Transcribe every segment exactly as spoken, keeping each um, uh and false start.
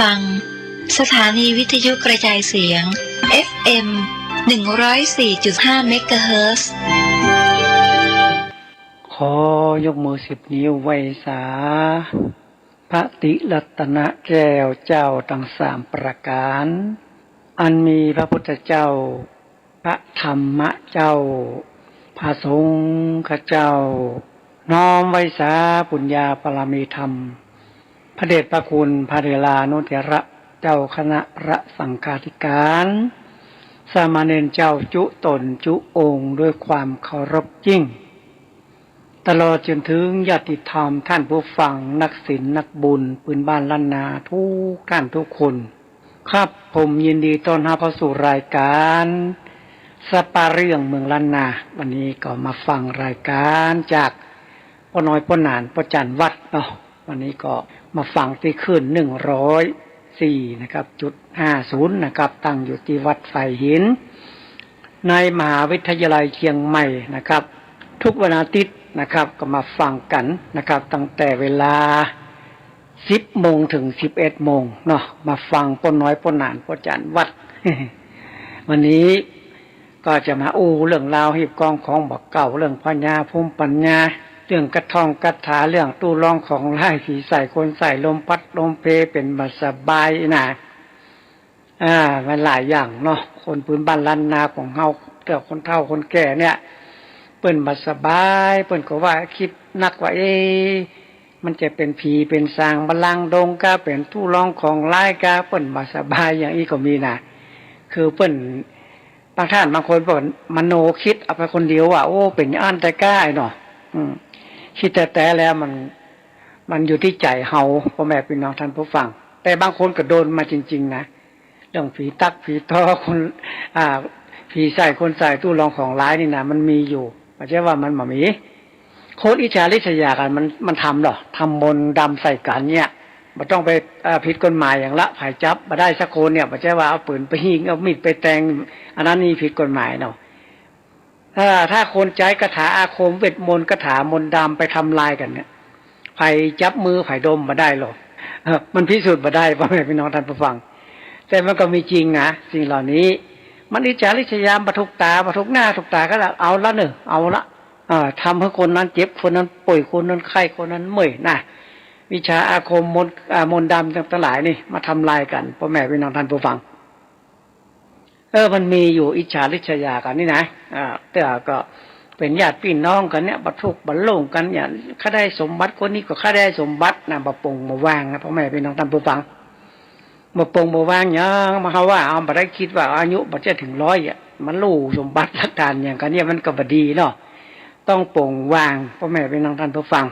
ฟัง สถานีวิทยุกระจายเสียง เอฟเอ็ม หนึ่งร้อยสี่จุดห้า เมกะเฮิรตซ์ ขอยกมือสิบนิ้วไหว้สา พระติรัตนแก้วเจ้าตังสามประก๋าน อันมีพระพุทธเจ้า พระธรรมเจ้า พระสงฆ์เจ้า น้อมไหว้สาปุญญาบารมีธรรม พระเดชพระคุณพระเถรานุเถระ เจ้าคณะพระสังฆาธิการ สามเณรเจ้าจุ๊ต๋นจุ๊องค์ด้วยความเคารพยิ่ง ตลอดจ๋นเถิงญาติธรรมต้านผู้ฟัง นักศิลป์นักบุญปื๊นบ้านล้านนากู้ต้านกู้คน ครับ ผมยินดีต้อนฮับเข้าสู่รายก๋านสปาเรื่องเมืองล้านนา วันนี้ก็มาฟังรายก๋านจากป้อน้อยป้อหนานป้อจันวัดเนาะ วันนี้ก็มาฟังตี้คลื่น หนึ่งร้อยสี่ นะครับ จุดห้าศูนย์ นะครับ ตั้งอยู่ตี้วัดฝายหิน ในมหาวิทยาลัยเจียงใหม่นะครับ กู้วันอาทิตย์นะครับ ก็มาฟังกั๋นนะครับ ตั้งแต่เวลา สิบโมงเถิง สิบเอ็ดโมงเนาะ มาฟังป้อน้อยป้อหนานป้อจันวัด วันนี้ก็จะมาอู้เรื่องราวฮีบกองของบ่าเก่า เรื่องพญาภูมิปัญญา เรื่องกระท่องกระถา เรื่องตู้รองของหลาย ผีใส่คนใส่ ลมพัดลมเพ เป๋นบ่สบายนะ อ่า มันหลายอย่างเนาะ คนปื๊นบ้านล้านนาของเฮา เตื้อคนเฒ่าคนแก่เนี่ย เปิ้นบ่สบาย เปิ้นก็ว่ากึ๊ดนักว่า เอ๊ะ มันจะเป๋นผีเป๋นสางบาลางดงกา เป๋นตู้รองของหลายกา เปิ้นบ่สบายอย่างอี้ก็มีนะ คือเปิ้น บางต้านบางคนเปิ้นมโนกึ๊ดเอาไปคนเดียวว่า โอ้ เป๋นอย่างอั้นแต๊ก้าเนาะ อืม กึ๊ดแต๊ๆ แล้วมัน มันอยู่ตี้ใจ๋เฮา ป้อแม่ปี้น้องต้านผู้ฟัง แต่บางคนก็โดนมาจริงๆ นะ เรื่องผีตั๊กผีต้อ คน อ่า ผีใส่คนใส่ ตู้รองของหลายนี่นะ มันมีอยู่ บ่ใจ้ว่ามันบ่มี คนอิจฉาริษยากั๋น มัน มันทำเหรอ ทำมนต์ดำใส่กั๋นเนี่ย บ่ต้องไป เอ่อ ผิดกฎหมายหยังละ ใผจับบ่ได้สักคนเนี่ย บ่ใจ้ว่าเอาปืนไปยิง เอามีดไปแตง อันนั้นนี่ผิดกฎหมายเนาะ เอ่อ ถ้าคนใจ๊คาถาอาคมเวทมนต์ คาถามนต์ดำไปทำลายกั๋นเนี่ย ใผจับมือใผดมบ่ได้หรอก เอ่อ มันพิสูจน์บ่ได้ ป้อแม่ปี้น้องต้านผู้ฟัง แต่มันก็มีจริงนะ สิ่งเหล่านี้ มันอิจฉาริษยา บ่ถูกต๋า บ่ถูกหน้าถูกต๋ากั๋นละ เอาละเน่อ เอาละ เอ่อ ทำหื้อคนนั้นเจ็บ คนนั้นป่วย คนนั้นไข้ คนนั้นเมื่อยนะ วิชาอาคมมนต์ อ่า มนต์ดำตังหลายนี่ มาทำลายกั๋น ป้อแม่ปี้น้องต้านผู้ฟัง เออ มันมีอยู่ อิจฉาริษยากั๋นนี่นะ อ่า แต่ก็เป๋นญาติปี้น้องกั๋นเนี่ย บ่ถูกบ่โล่งกั๋นเนี่ย ใค่ได้สมบัติคนนี้ก็ใค่ได้สมบัตินะ บ่โป่งบ่ว่างนะ ป้อแม่ปี้น้องต้านผู้ฟัง บ่โป่งบ่ว่างหยัง มาเฮาว่า เอาบ่ได้กึ๊ดว่าอายุบ่ใจ้เถิงร้อยอะ มาลู่สมบัติหลักฐานหยังกั๋นเนี่ย มันก็บ่ดีเนาะ ต้องโป่งว่าง ป้อแม่ปี้น้องต้านผู้ฟัง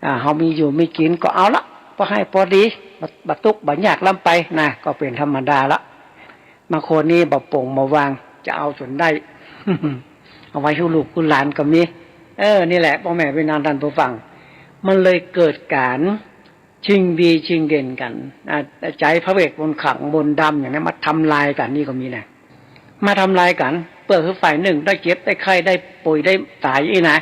อ่า เฮามีอยู่มีกิ๋นก็เอาละ พอหื้อพอดี บ่ บ่ตุ๊กข์บ่ยากล้ำไปนะ ก็เป๋นธรรมดาละ บางคนนี่บ่โป่งบ่ว่าง จะเอาจ๋นได้ เอาไว้หื้อลูกหื้อหลานก็มี เออ นี่แหละ ป้อแม่ปี้น้องต้านผู้ฟัง มันเลยเกิดก๋าน ชิงดีชิงเด่นกั๋น อ่า ใจ๊พระเวทมนต์ขลังมนต์ดำอย่างนี้มาทำลายกั๋นนี่ก็มีนะ มาทำลายกั๋น เปื้อหื้อฝ่ายนึ่งได้เจ็บได้ไข้ได้ป่วยได้ต๋ายอี้นะ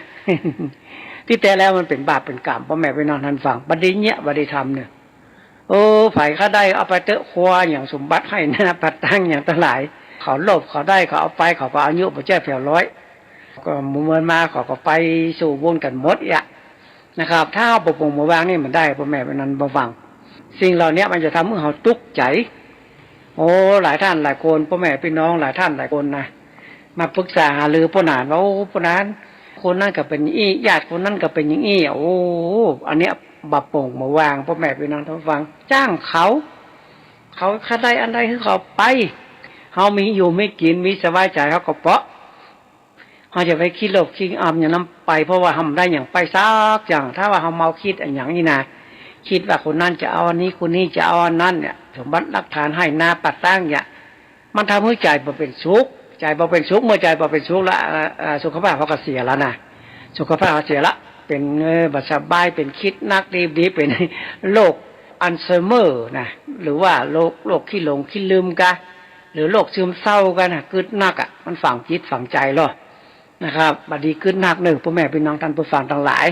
ตี้แต๊แล้วมันเป๋นบาปเป๋นก๋รรม ป้อแม่ปี้น้องต้านฟัง บ่ดีเยียะ บ่ดีทำเนี่ย โอ้ ใผเขาได้เอาไปเต๊อะ ครัวอย่างสมบัติไฮ่นาปัตตังอย่างตังหลาย เขาโลภเขาได้ เขาเอาไป เขาก็อายุบ่ใจ้แผวร้อย ก็เมินมาเขาก็ไปสู่บุญกั๋นหมดอะ นะครับ ถ้าเฮาบ่โป่งบ่ว่างนี่มันได้ ป้อแม่ปี้น้องต้านผู้ฟัง สิ่งเหล่านี้มันจะทำหื้อเฮาตุ๊กข์ใจ๋ โอ้ หลายต้านหลายคน ป้อแม่ปี้น้องหลายต้านหลายคนนะ มาปรึกษาหารือป้อหนานว่า โอ้ ป้อหนาน คนนั้นก็เป๋นอย่างอี้ ญาติคนนั้นก็เป๋นอย่างอี้ โอ้ อันเนี้ยบ่โป่งบ่ว่าง ป้อแม่ปี้น้องต้านผู้ฟัง จ้างเขา เขา เขาได้อันใดหื้อเขาไป เฮามีอยู่มีกิ๋น มีสบายใจ๋ เฮาก็เปาะ เฮาจะไปกึ๊ดโลภกึ๊ดอำอย่างนั้นไป เพราะว่าเฮาบ่ได้หยังไปสักอย่าง ถ้าว่าเฮาเมากึ๊ดอะหยังนี่นะ กึ๊ดว่าคนนั้นจะเอาอันนี้ คนนี้จะเอาอันนั้นเนี่ย สมบัติหลักฐานไฮ่นาปัตตังเนี่ย มันทำหื้อใจ๋บ่เป๋นสุข ใจ๋บ่เป๋นสุข เมื่อใจ๋บ่เป๋นสุขละ อ่า อ่า สุขภาพเฮาก็เสียละนะ สุขภาพเฮาเสียละ เป๋น เออ บ่สบาย เป๋นกึ๊ดนักดีๆ เป๋นโรคอัลไซเมอร์นะ หรือว่าโรค โรคขี้หลงขี้ลืมกา หรือโรคซึมเศร้ากานะ กึ๊ดนักอะ มันฝังจิตฝังใจ๋ลอ นะครับ บ่ดีกึ๊ดนักเน่อ ป้อแม่ปี้น้องต้านผู้ฟังตังหลาย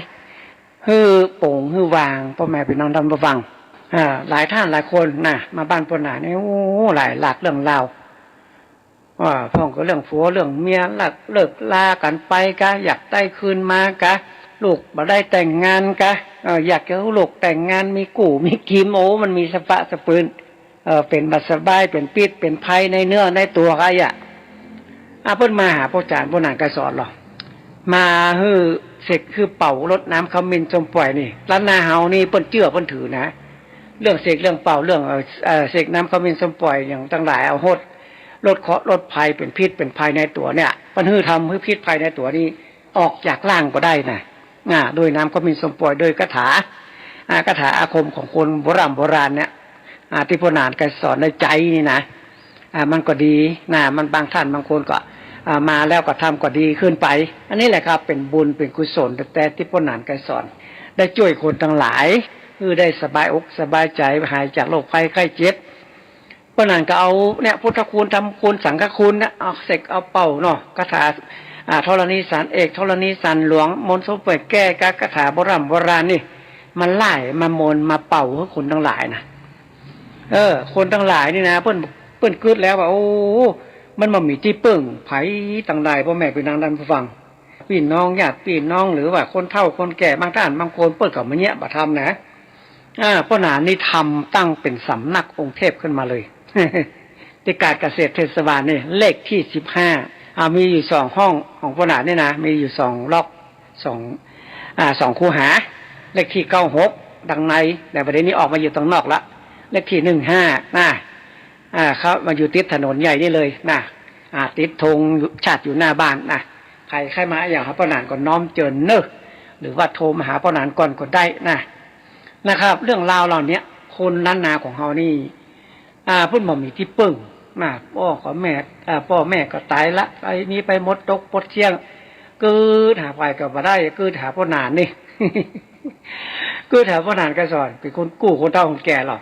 หื้อโป่งหื้อว่าง ป้อแม่ปี้น้องต้านผู้ฟัง อ่า หลายต้านหลายคนนะ มาบ้านป้อหนานี่ โอ้ หลายหลากเรื่องราว อ่า พ่องก็เรื่องผัวเรื่องเมีย เลิก เลิกลากั๋นไปก๊ะ อยากได้คืนมาก๊ะ ลูกบ่ได้แต่งงานก๊ะ เออ อยากจะหื้อลูกแต่งงาน มีกู้มีกิ๋ม โอ้ มันมีสะปะสะปืน เออ เป๋นบ่สบาย เป๋นพิษเป๋นภัยในเนื้อในตั๋วก๊ะ อะ อ่ะ เปิ้นมาหาป้อจ๋ารย์ป้อหนานไกรสอนลอ มาหื้อเสกหื้อเป่ารดน้ำขมิ้นส้มป่อยนี่ ล้านนาเฮานี่เปิ้นเจื้อเปิ้นถือนะ เรื่องเสกเรื่องเป่า เรื่อง เอ่อ เอ่อ เสกน้ำขมิ้นส้มป่อยอย่างตังหลาย เอาหด ลดเคราะห์ลดภัย เป๋นพิษเป๋นภัยในตั๋วเนี่ย เปิ้นหื้อทำหื้อพิษภัยในตั๋วนี่ออกจากร่างก็ได้นะ อ่า โดยน้ำขมิ้นส้มป่อย โดยคาถา อ่า คาถาอาคมของคนโบร่ำโบราณเนี่ย อ่า ตี้ป้อหนานไกรสอนในใจ๋นี่นะ อ่า มันก็ดีนะ มันบางต้านบางคนก็ อ่า มาแล้วก็ทำก็ดีขึ้นไป อันนี้แหละครับ เป๋นบุญเป๋นกุศลแต๊ๆ ตี้ป้อหนานไกรสอน ได้จ้วยคนตังหลาย หื้อได้สบายอกสบายใจ๋ หายจากโรคภัยไข้เจ็บ ป้อหนานก็เอาเนี่ย พุทธคุณ ธรรมคุณ สังฆคุณเนี่ย เอาเสกเอาเป่าเนาะ คาถา อ่า ธรณีสารเอก ธรณีสารหลวง มนต์ส้มป่อยแก้ ก๊ะ คาถาโบร่ำโบราณนี่ มาไล่ มามนต์ มาเป่าหื้อคนตังหลายนะ เออ คนตังหลายนี่นะ เปิ้น เปิ้นกึ๊ดแล้วว่า โอ้ มันบ่มีตี้เปิ้งใผตังใด ป้อแม่ปี้น้องต้านผู้ฟัง ปี้น้องญาติปี้น้อง หรือว่าคนเฒ่าคนแก่ บางต้านบางคนเปิ้นก็บ่เยียะบ่ทำนะ อ่า ป้อหนานนี่ทำตั้งเป๋นสำนักองค์เทพขึ้นมาเลย ตี้กาดเกษตรเทศบาลนี่ เลขตี้สิบห้า อ่า มีอยู่สองห้องของป้อหนานนี่นะ มีอยู่สองล็อก สอง อ่า สองคูหา เลขตี้เก้าหก ด้านใน แต่บ่าเดี่ยวนี้ออกมาอยู่ตังนอกละ เลขตี้หนึ่งห้า นะ อ่า ครับ มาอยู่ติดถนนใหญ่นี่เลยนะ อ่า ติดธงชาติอยู่หน้าบ้านนะ ใผใค่มาอยากหาป้อหนานก็น้อมเจิญเน่อ หรือว่าโทรมาหาป้อหนานก่อนก็ได้นะ นะครับ เรื่องราวเหล่าเนี้ย คนล้านนาของเฮานี่ อ่า เปิ้นบ่มีตี้เปิ้งนะ ป้อก็แม่ อ่า ป้อแม่ก็ต๋ายละ ไปนี้ไปหมด ตกปดเสี้ยง กึ๊ดหาใผก็บ่ได้ กึ๊ดหาป้อหนานนี่ กึ๊ดหาป้อหนานไกรสอน เป๋นคนกู้คนเฒ่าคนแก่ลอ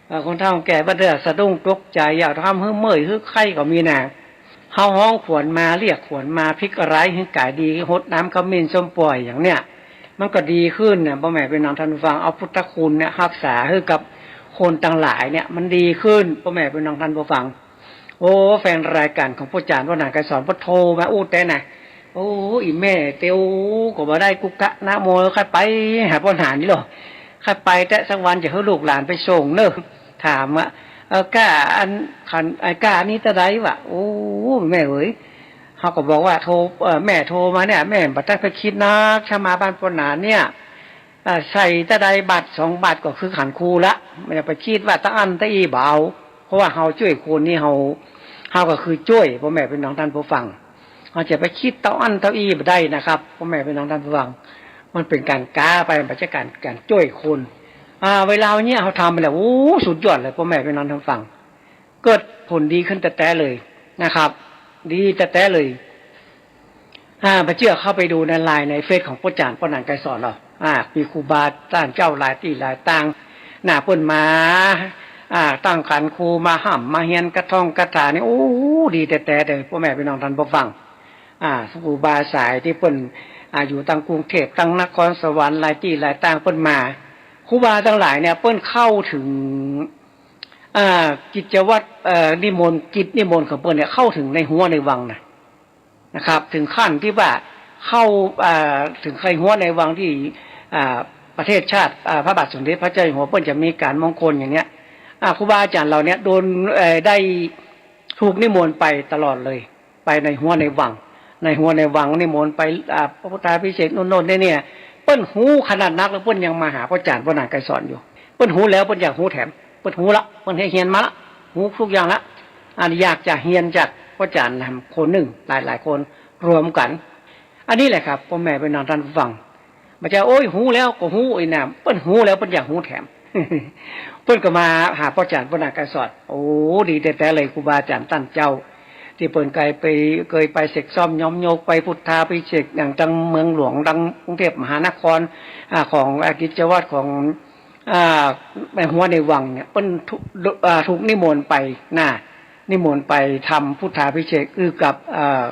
เอ่อ คนเฒ่าคนแก่บ่าเตื้อสะดุ้งตกใจ๋ อยากทำหื้อเมื่อยหื้อไข้ก็มีนะ เฮาฮ้องขวัญมา เรียกขวัญมา พลิกร้ายหื้อกายดี หดน้ำขมิ้นส้มป่อยอย่างเนี้ย มันก็ดีขึ้นนะ ป้อแม่ปี้น้องต้านผู้ฟัง เอาพุทธคุณเนี่ยฮักษาหื้อกับคนตังหลายเนี่ย มันดีขึ้น ป้อแม่ปี้น้องต้านผู้ฟัง โอ้ แฟนรายก๋านของป้อจ๋ารย์ป้อหนานไกรสอน เปิ้นโทรมาอู้แต๊นะ โอ้ อี่แม่เตียวก็บ่ได้กุกะนะโม ใค่ไปหาป้อหนานนี่ลอ ใค่ไปแต๊สักวัน จะหื้อลูกหลานไปส่งเน่อ ถามว่า เออ ก้าอัน ขัน ไอ้ก้าอันนี้เต้าใดวะ โอ้ แม่เอ๋ย เฮาก็บอกว่าโทร เอ่อ แม่โทรมาเนี่ย แม่บ่ต้องไปกึ๊ดนัก ถ้ามาบ้านป้อหนานเนี่ย อ่า ใส่เต้าใดบาทสองบาทก็คือขันคูละ บ่ต้องไปกึ๊ดว่าเต้าอั้นเต้าอี้ บ่เอา เพราะว่าเฮาจ้วยคนนี่เฮา เฮาก็คือจ้วย ป้อแม่ปี้น้องต้านผู้ฟัง เฮาจะไปกึ๊ดเต้าอั้นเต้าอี้บ่ได้นะครับ ป้อแม่ปี้น้องต้านผู้ฟัง มันเป๋นก๋านก๊าไป มันบ่ใจ้ก๋าน ก๋านจ้วยคน อ่า เวลาเนี้ยเฮาทำไปแล้ว โอ้ สุดยอดเลย ป้อแม่ปี้น้องต้านผู้ฟัง เกิดผลดีขึ้นแต๊ๆ เลยนะครับ ดีแต๊ๆ เลย อ่า บ่เจื้อเข้าไปดูในไลน์ในเฟซของป้อจ๋ารย์ป้อหนานไกรสอนลอ อ่า มีครูบาต้านเจ้าหลายตี้หลายตางนะ เปิ้นมา อ่า ตั้งขันครู มาฮ่ำมาเฮียนกะท่องกะถานี่ โอ้ ดีแต๊ๆ เลย ป้อแม่ปี้น้องต้านผู้ฟัง อ่า ครูบาสายตี้เปิ้น อ่า อยู่ตังกรุงเทพฯ ตังนครสวรรค์ หลายตี้หลายตางเปิ้นมา ครูบาตังหลายเนี่ย เปิ้นเข้าเถิง อ่า กิจวัตร เอ่อ นิมนต์ กิจนิมนต์ของเปิ้นเนี่ย เข้าเถิงในฮั้วในวังนะ นะครับ เถิงขั้นตี้ว่าเข้า อ่า เถิงในฮั้วในวังตี้ อ่า ประเทศชาติ อ่า พระบาทสมเด็จพระเจ้าอยู่หัวเปิ้นจะมีก๋านมงคลอย่างเนี้ย อ่า ครูบาอาจ๋ารย์เหล่าเนี้ยโดน เอ่อ ได้ถูกนิมนต์ไปตลอดเลย ไปในฮั้วในวัง ในฮั้วในวังนิมนต์ไป อ่า พระพุทธาภิเษกโน่นโน่นนี่เนี่ย เปิ้นฮู้ขนาดนักแล้ว เปิ้นยังมาหาป้อจ๋ารย์ป้อหนานไกรสอนอยู่ เปิ้นฮู้แล้วเปิ้นอยากฮู้แถม เปิ้นฮู้ละ เปิ้นได้เฮียนมาละ ฮู้ทุกอย่างละ อันอยากจะเฮียนจากป้อจ๋ารย์แหมคนนึ่ง หลายๆ คนรวมกั๋น อันนี้แหละครับ ป้อแม่ปี้น้องต้านผู้ฟัง บ่ใจ้ โอ้ย ฮู้แล้วก็ฮู้อี้นะ เปิ้นฮู้แล้วเปิ้นอยากฮู้แถม เปิ้นก็มาหาป้อจ๋ารย์ป้อหนานไกรสอน โอ้ ดีแต๊ๆ เลย ครูบาอาจ๋ารย์ต้านเจ้า ตี้เปิ้นเกยไป เกยไปเสกซ่อมย้อมโยก ไปพุทธาภิเษกอย่างตังเมืองหลวง ตังกรุงเทพฯมหานคร อ่า ของ อ่า กิจวัตรของ อ่า ในฮั้วในวังเนี่ย เปิ้นถูก อ่า ถูกนิมนต์ไปนะ นิมนต์ไปทำพุทธาภิเษก อือ กับ เอ่อ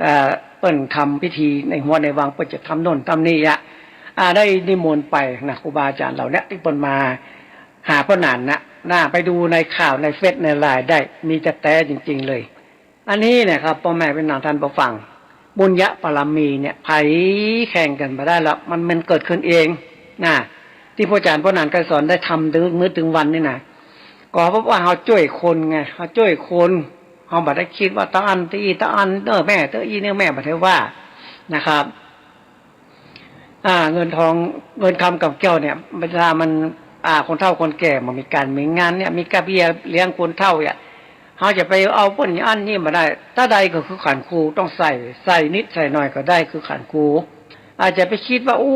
เอ่อ เปิ้นทำพิธีในฮั้วในวัง เปิ้นจะทำโน่นทำนี่อะ อ่า ได้นิมนต์ไปนะ ครูบาอาจ๋ารย์เหล่าเนี้ยตี้เปิ้นมา หาป้อหนานนะ น่าไปดูในข่าวในเฟซในไลน์ได้ มีแต๊ๆ จริงๆ เลย อันนี้เนี่ยครับ ป้อแม่ปี้น้องต้านผู้ฟัง บุญญาบารมีเนี่ย ใผแข่งกั๋นบ่ได้หรอก มัน มันเกิดขึ้นเองนะ ตี้พระอาจ๋ารย์ป้อหนานไกรสอนได้ทำเถิงมื้อเถิงวันนี่นะ ก็เพราะว่าเฮาจ้วยคนไง เฮาจ้วยคน เฮาบ่ได้กึ๊ดว่าตะอั้นตี้อี้ตะอั้น เน้อแม่ เต๊อะอี้เน้อแม่ บ่ได้ว่านะครับ อ่า เงินทอง เงินคำกำแก้วเนี่ย เวลามัน อ่า คนเฒ่าคนแก่บ่มีก๋านมีงานเนี่ย มีก้าเบี้ยเลี้ยงคนเฒ่าเนี่ย เฮาจะไปเอาเปิ้นอันนี้บ่ได้ ตาใดก็คือขันคู ต้องใส่ ใส่นิดใส่หน่อยก็ได้คือขันคู อาจจะไปกึ๊ดว่า อู้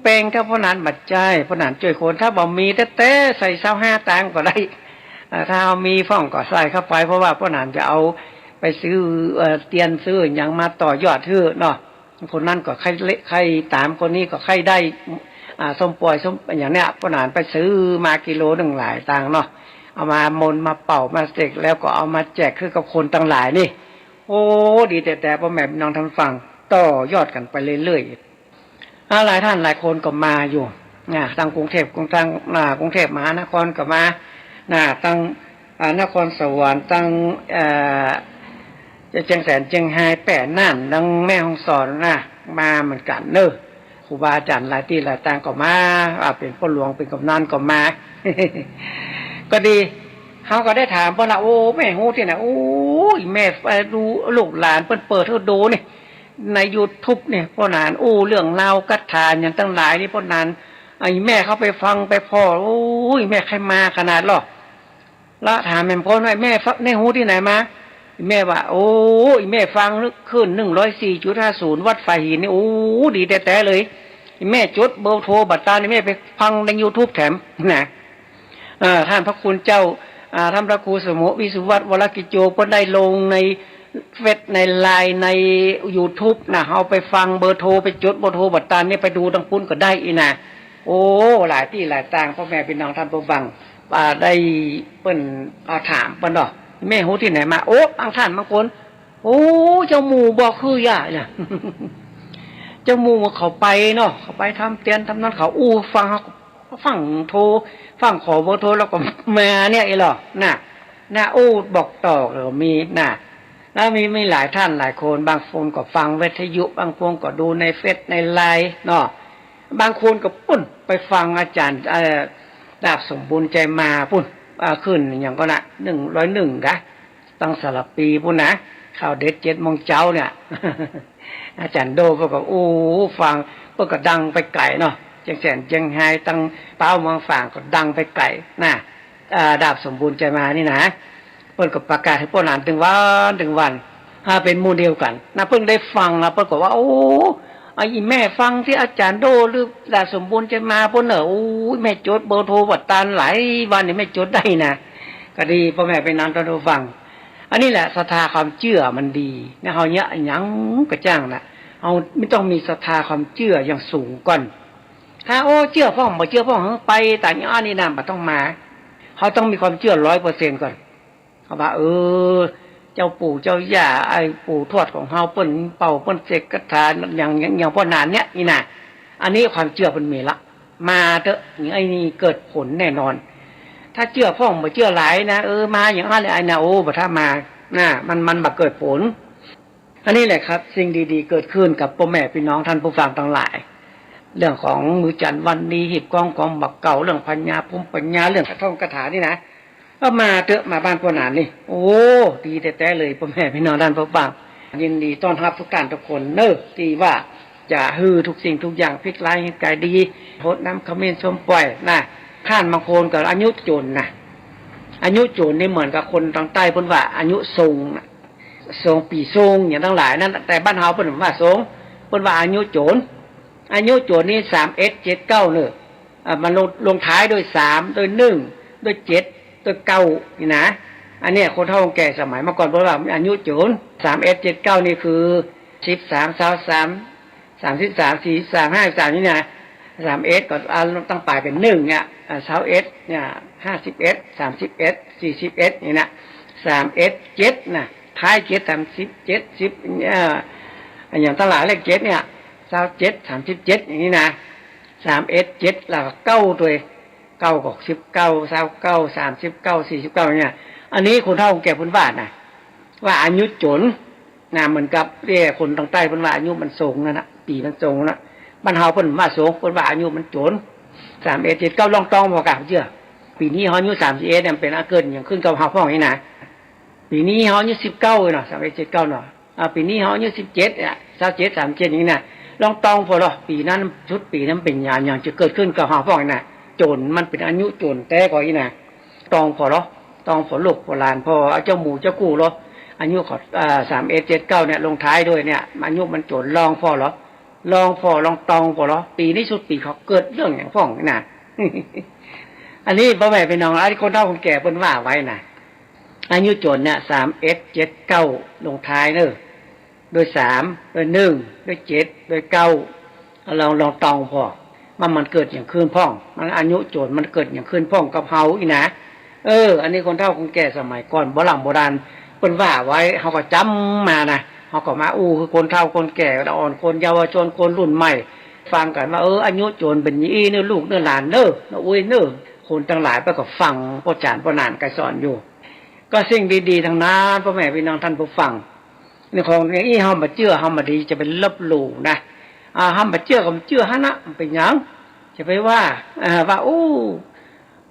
แปงเต้าป้อหนาน บ่ใจ้ ป้อหนานจ้วยคน ถ้าบ่มีแต๊ๆ ใส่ซาวห้าตังค์ก็ได้ อ่า ถ้าเฮามีพ่องก็ใส่เข้าไป เพราะว่าป้อหนานจะเอาไปซื้อ เอ่อ เตียนซื้อหยังมาต่อยอดหื้อเนาะ คนนั้นก็ใค่ ใค่ต๋าม คนนี้ก็ใค่ได้ อ่า ส้มป่อย ส้ม อย่างเนี้ย ป้อหนานไปซื้อมากิโลนึ่งหลายตังค์เนาะ เอามามนต์มาเป่ามาเสก แล้วก็เอามาแจกหื้อกับคนตังหลายนี่ โอ้ ดีแต๊ๆ ป้อแม่ปี้น้องต้านฟัง ต่อยอดกั๋นไปเรื่อยๆ อ่า หลายต้านหลายคนก็มาอยู่นะ ตังกรุงเทพฯ กรุง ตัง อ่า กรุงเทพฯมหานครก็มานะ ตัง อ่า นครสวรรค์ ตัง เอ่อ เจียงแสน เจียงฮาย แป้ น่าน ตังแม่ฮ่องสอนนะ มาเหมือนกั๋นเนาะ ครูบาอาจ๋ารย์หลายตี้หลายตางก็มา อ่า เป๋นป้อหลวง เป๋นกำนันก็มา ก็ดี เฮาก็ได้ถามเปิ้นละ โอ้ แม่ฮู้ตี้ไหน โอ้ย แม่ เอ่อ ดูลูกหลานเปิ้นเปิดหื้อดูนี่ ในยูทูบเนี่ย ป้อหนานอู้เรื่องราวคาถาหยังตังหลายนี่ ป้อหนาน ไอ้แม่เข้าไปฟังไปผ่อ โอ้ย แม่ใค่มาขนาดลอ ละถามแม่มคนว่า แม่ฟัง แม่ฮู้ตี้ไหนมา แม่ว่า โอ้ย แม่ฟังคลื่น หนึ่งร้อยสี่จุดห้าศูนย์ วัดฝายหินนี่ โอ้ ดีแต๊ๆ เลย แม่จดเบอร์โทรบ่ตัน แม่ไปฟังในยูทูบแถมนะ เอ่อ ต้านพระคุณเจ้า อ่า ต้านพระครูสมุวิสุวัฒน์ วรกิจโจ เปิ้นได้ลงในเฟซในไลน์ในยูทูบนะ เฮาไปฟังเบอร์โทร ไปจดเบอร์โทรบ่ตันเนี่ย ไปดูตังปุ้นก็ได้อี้นะ โอ้ หลายตี้หลายตาง ป้อแม่ปี้น้องต้านผู้ฟัง อ่า ได้เปิ้น อ่า ถามเปิ้นเนาะ แม่ฮู้ตี้ไหนมา โอ้ บางต้านบางคน โอ้ เจ้าหมู่บอกหื้อหญ้าเนี่ย เจ้าหมู่เขาไปเนาะ เขาไปทำเตียนทำนั้น เขาอู้ฟัง ฟังโทร ฟังขอเบอร์โทรแล้วก็มาเนี่ยอี้ลอ น่ะ น่ะ อู้บอกต่อก็มีน่ะ แล้วมี มีหลายต้านหลายคน บางคนก็ฟังวิทยุ บางคนก็ดูในเฟซในไลน์เนาะ บางคนก็ปุ้นไปฟังอาจ๋ารย์ เอ่อ ดาบสมบูรณ์ใจมาปุ้น อ่า คลื่นหยังก่อนะ หนึ่งร้อยหนึ่ง กะ ตังสารภีปุ้นนะ ข่าวเด็ดเจ็ดโมงเจ๊าเนี่ย อาจ๋ารย์โด่เปิ้นก็ โอ้ ฟัง เปิ้นก็ดังไปไก๋เนาะ เจียงแสน เจียงฮาย ตังป๊าวเมืองฝางก็ดังไปไก๋นะ อ่า ดาบสมบูรณ์ใจมานี่นะ เปิ้นก็ประกาศหื้อป้อหนานตึงวันตึงวัน อ่า เป๋นหมู่เดียวกั๋นนะ เปิ้นได้ฟังแล้วเปิ้นก็ว่า โอ้ ไอ้แม่ฟังตี้อาจ๋ารย์โด่หรือดาบสมบูรณ์ใจมาปุ้นเน่อ โอ้ แม่จดเบอร์โทรบ่ตัน หลายวันนี่แม่จดได้นะ ก็ดี ป้อแม่ปี้น้องต้านผู้ฟัง อันนี้แหละศรัทธาความเจื้อมันดีนะ เฮาเยียะหยังก็จ้างนะ เฮามันต้องมีศรัทธาความเจื้ออย่างสูงก่อน ถ้า โอ้ เจื้อพ่องบ่เจื้อพ่อง ไปต๋ามอย่างอั้นนี่นะ บ่ต้องมา เฮาต้องมีความเจื้อร้อยเปอร์เซ็นต์ก่อน เฮาว่า เออ เจ้าปู่เจ้าย่า ไอ้ปู่ทวดของเฮาเปิ้นเป่าเปิ้นเสกคาถาอย่าง อย่าง อย่างป้อหนานเนี่ยนี่นะ อันนี้ความเจื้อเปิ้นมีละ มาเต๊อะ ไอ้นี่เกิดผลแน่นอน ถ้าเจื้อพ่องบ่เจื้อหลายนะ เออ มาอย่างอั้นแหละ ไอ้นะ โอ้ บ่ถ้ามา น่ะ มัน มันบ่เกิดผล อันนี้แหละครับ สิ่งดีๆ เกิดขึ้นกับป้อแม่ปี้น้องต้านผู้ฟังตังหลาย เรื่องของมื้อจั๋นวันดี หีบกองของบ่าเก่า เรื่องพญาภูมิปัญญา เรื่องท่องคาถานี่นะ ก็มาเต๊อะ มาบ้านป้อหนานนี่ โอ้ ดีแต๊ๆ เลย ป้อแม่ปี้น้องต้านผู้ฟัง ยินดีต้อนฮับทุกต้านทุกคนเนาะ ตี้ว่าจะหื้อทุกสิ่งทุกอย่างพลิกร้ายหื้อกลายดี ฮดน้ำขมิ้นส้มป่อยนะ ต้านบางคนก็อายุโจ๋นนะ อายุโจ๋นนี่เหมือนกับคนตางใต้เปิ้นว่าอายุทรงนะ ทรง ปี๋ทรง อย่างตังหลายนั้น แต่บ้านเฮาเปิ้นว่าทรง เปิ้นว่าอายุโจ๋น อายุโจ๋นนี่ สามเอ็ดเจ็ดเก้า เน่อ อ่า มันลง ลงท้ายด้วยสาม ด้วยหนึ่ง ด้วยเจ็ด ด้วยเก้า นี่นะ อันเนี้ยคนเฒ่าคนแก่สมัยเมื่อก่อนเปิ้นว่าอายุโจ๋น สามเอ็ดเจ็ดเก้า นี่คือ สิบสาม ซาวสาม สามสิบสาม สี่สิบสาม ห้าสิบสาม นี่นะ สามเอ็ด ก็เอาตั้งป๋ายเป๋นหนึ่งเนี่ย อ่า ซาวเอ็ด เนี่ย ห้าสิบเอ็ด สามสิบเอ็ด สี่สิบเอ็ด นี่นะ สามเอ็ดเจ็ด นะ ท้ายเจ็ด สามสิบเจ็ด สิบ เอ่อ อย่างตังหลายเลขเจ็ดเนี่ย ซาวเจ็ด สามสิบเจ็ด อย่างนี้นะ สามเอ็ดเจ็ด แล้วก็เก้าตวย เก้าก็สิบเก้า ซาวเก้า สามสิบเก้า สี่สิบเก้า เนี่ย อันนี้คนเฒ่าคนแก่เปิ้นว่านะ ว่าอายุจ๋นนะ เหมือนกับเรียกคนตางใต้เปิ้นว่าอายุมันสูงนั่นนะ ปี๋มันสูงนะ บ้านเฮาเปิ้นว่าสูง เปิ้นว่าอายุมันจ๋น สามเอ็ดเจ็ดเก้า ลองตองผ่อกะเจื้อ ปี๋นี้เฮาอายุสามสิบเอ็ดเนี่ย มันเป๋นอันเกิดหยังขึ้นกับเฮาพ่องนี่นะ ปี๋นี้เฮาอายุสิบเก้าเนาะ สามเอ็ดเจ็ดเก้าเนาะ อ่า ปี๋นี้เฮาอายุสิบเจ็ดเนี่ย ซาวเจ็ด สามเจ็ด อย่างนี้นะ ลองตองผ่อลอ ปี๋นั้น สุดปี๋นั้นเป๋นหยัง หยังจะเกิดขึ้นกับเฮาพ่องนี่นะ จ๋น มันเป๋นอายุจ๋นแต๊ก่ออี้นะ ตองผ่อลอ ตองผ่อลูกผ่อหลาน ผ่อเจ้าหมู่เจ้ากู้ลอ อายุเขา อ่า สามเอ็ดเจ็ดเก้า เนี่ย ลงท้ายด้วยเนี่ย อายุมันจ๋น ลองผ่อลอ ลองผ่อ ลองตองผ่อลอ ปี๋นี้สุดปี๋เขาเกิดเรื่องหยังพ่องนี่นะ อันนี้ป้อแม่พี่น้อง อันนี้คนเฒ่าคนแก่เปิ้นว่าไว้นะ อายุจ๋นเนี่ย สามเอ็ดเจ็ดเก้า ลงท้ายเน่อ ด้วยสาม ด้วยหนึ่ง ด้วยเจ็ด ด้วยเก้า ลอง ลองตองผ่อ ว่ามันเกิดหยังขึ้นพ่อง มันอายุจ๋น มันเกิดหยังขึ้นพ่องกับเฮาอี้นะ เออ อันนี้คนเฒ่าคนแก่สมัยก่อน โบร่ำโบราณ เปิ้นว่าไว้ เฮาก็จ๋ำมานะ เฮาก็มาอู้คือคนเฒ่าคนแก่ ละอ่อนคนเยาวชน คนรุ่นใหม่ ฟังกั๋นว่า เออ อายุจ๋นเป๋นอย่างอี้เน่อลูกเน่อหลานเน่อ น้าอุ๊ยเน่อ คนตังหลายเปิ้นก็ฟังป้อจ๋ารย์ป้อหนานไกรสอนอยู่ ก็สิ่งดีๆ ตังนั้น ป้อแม่พี่น้องต้านผู้ฟัง นี่ของอย่างอี้เฮาบ่าเจื้อ เฮาบ่าดีจะไปลบหลู่นะ อ่า เฮาบ่าเจื้อก็บ่าเจื้อหั้นนะ มันเป๋นหยัง จะไปว่า อ่า ว่า โอ้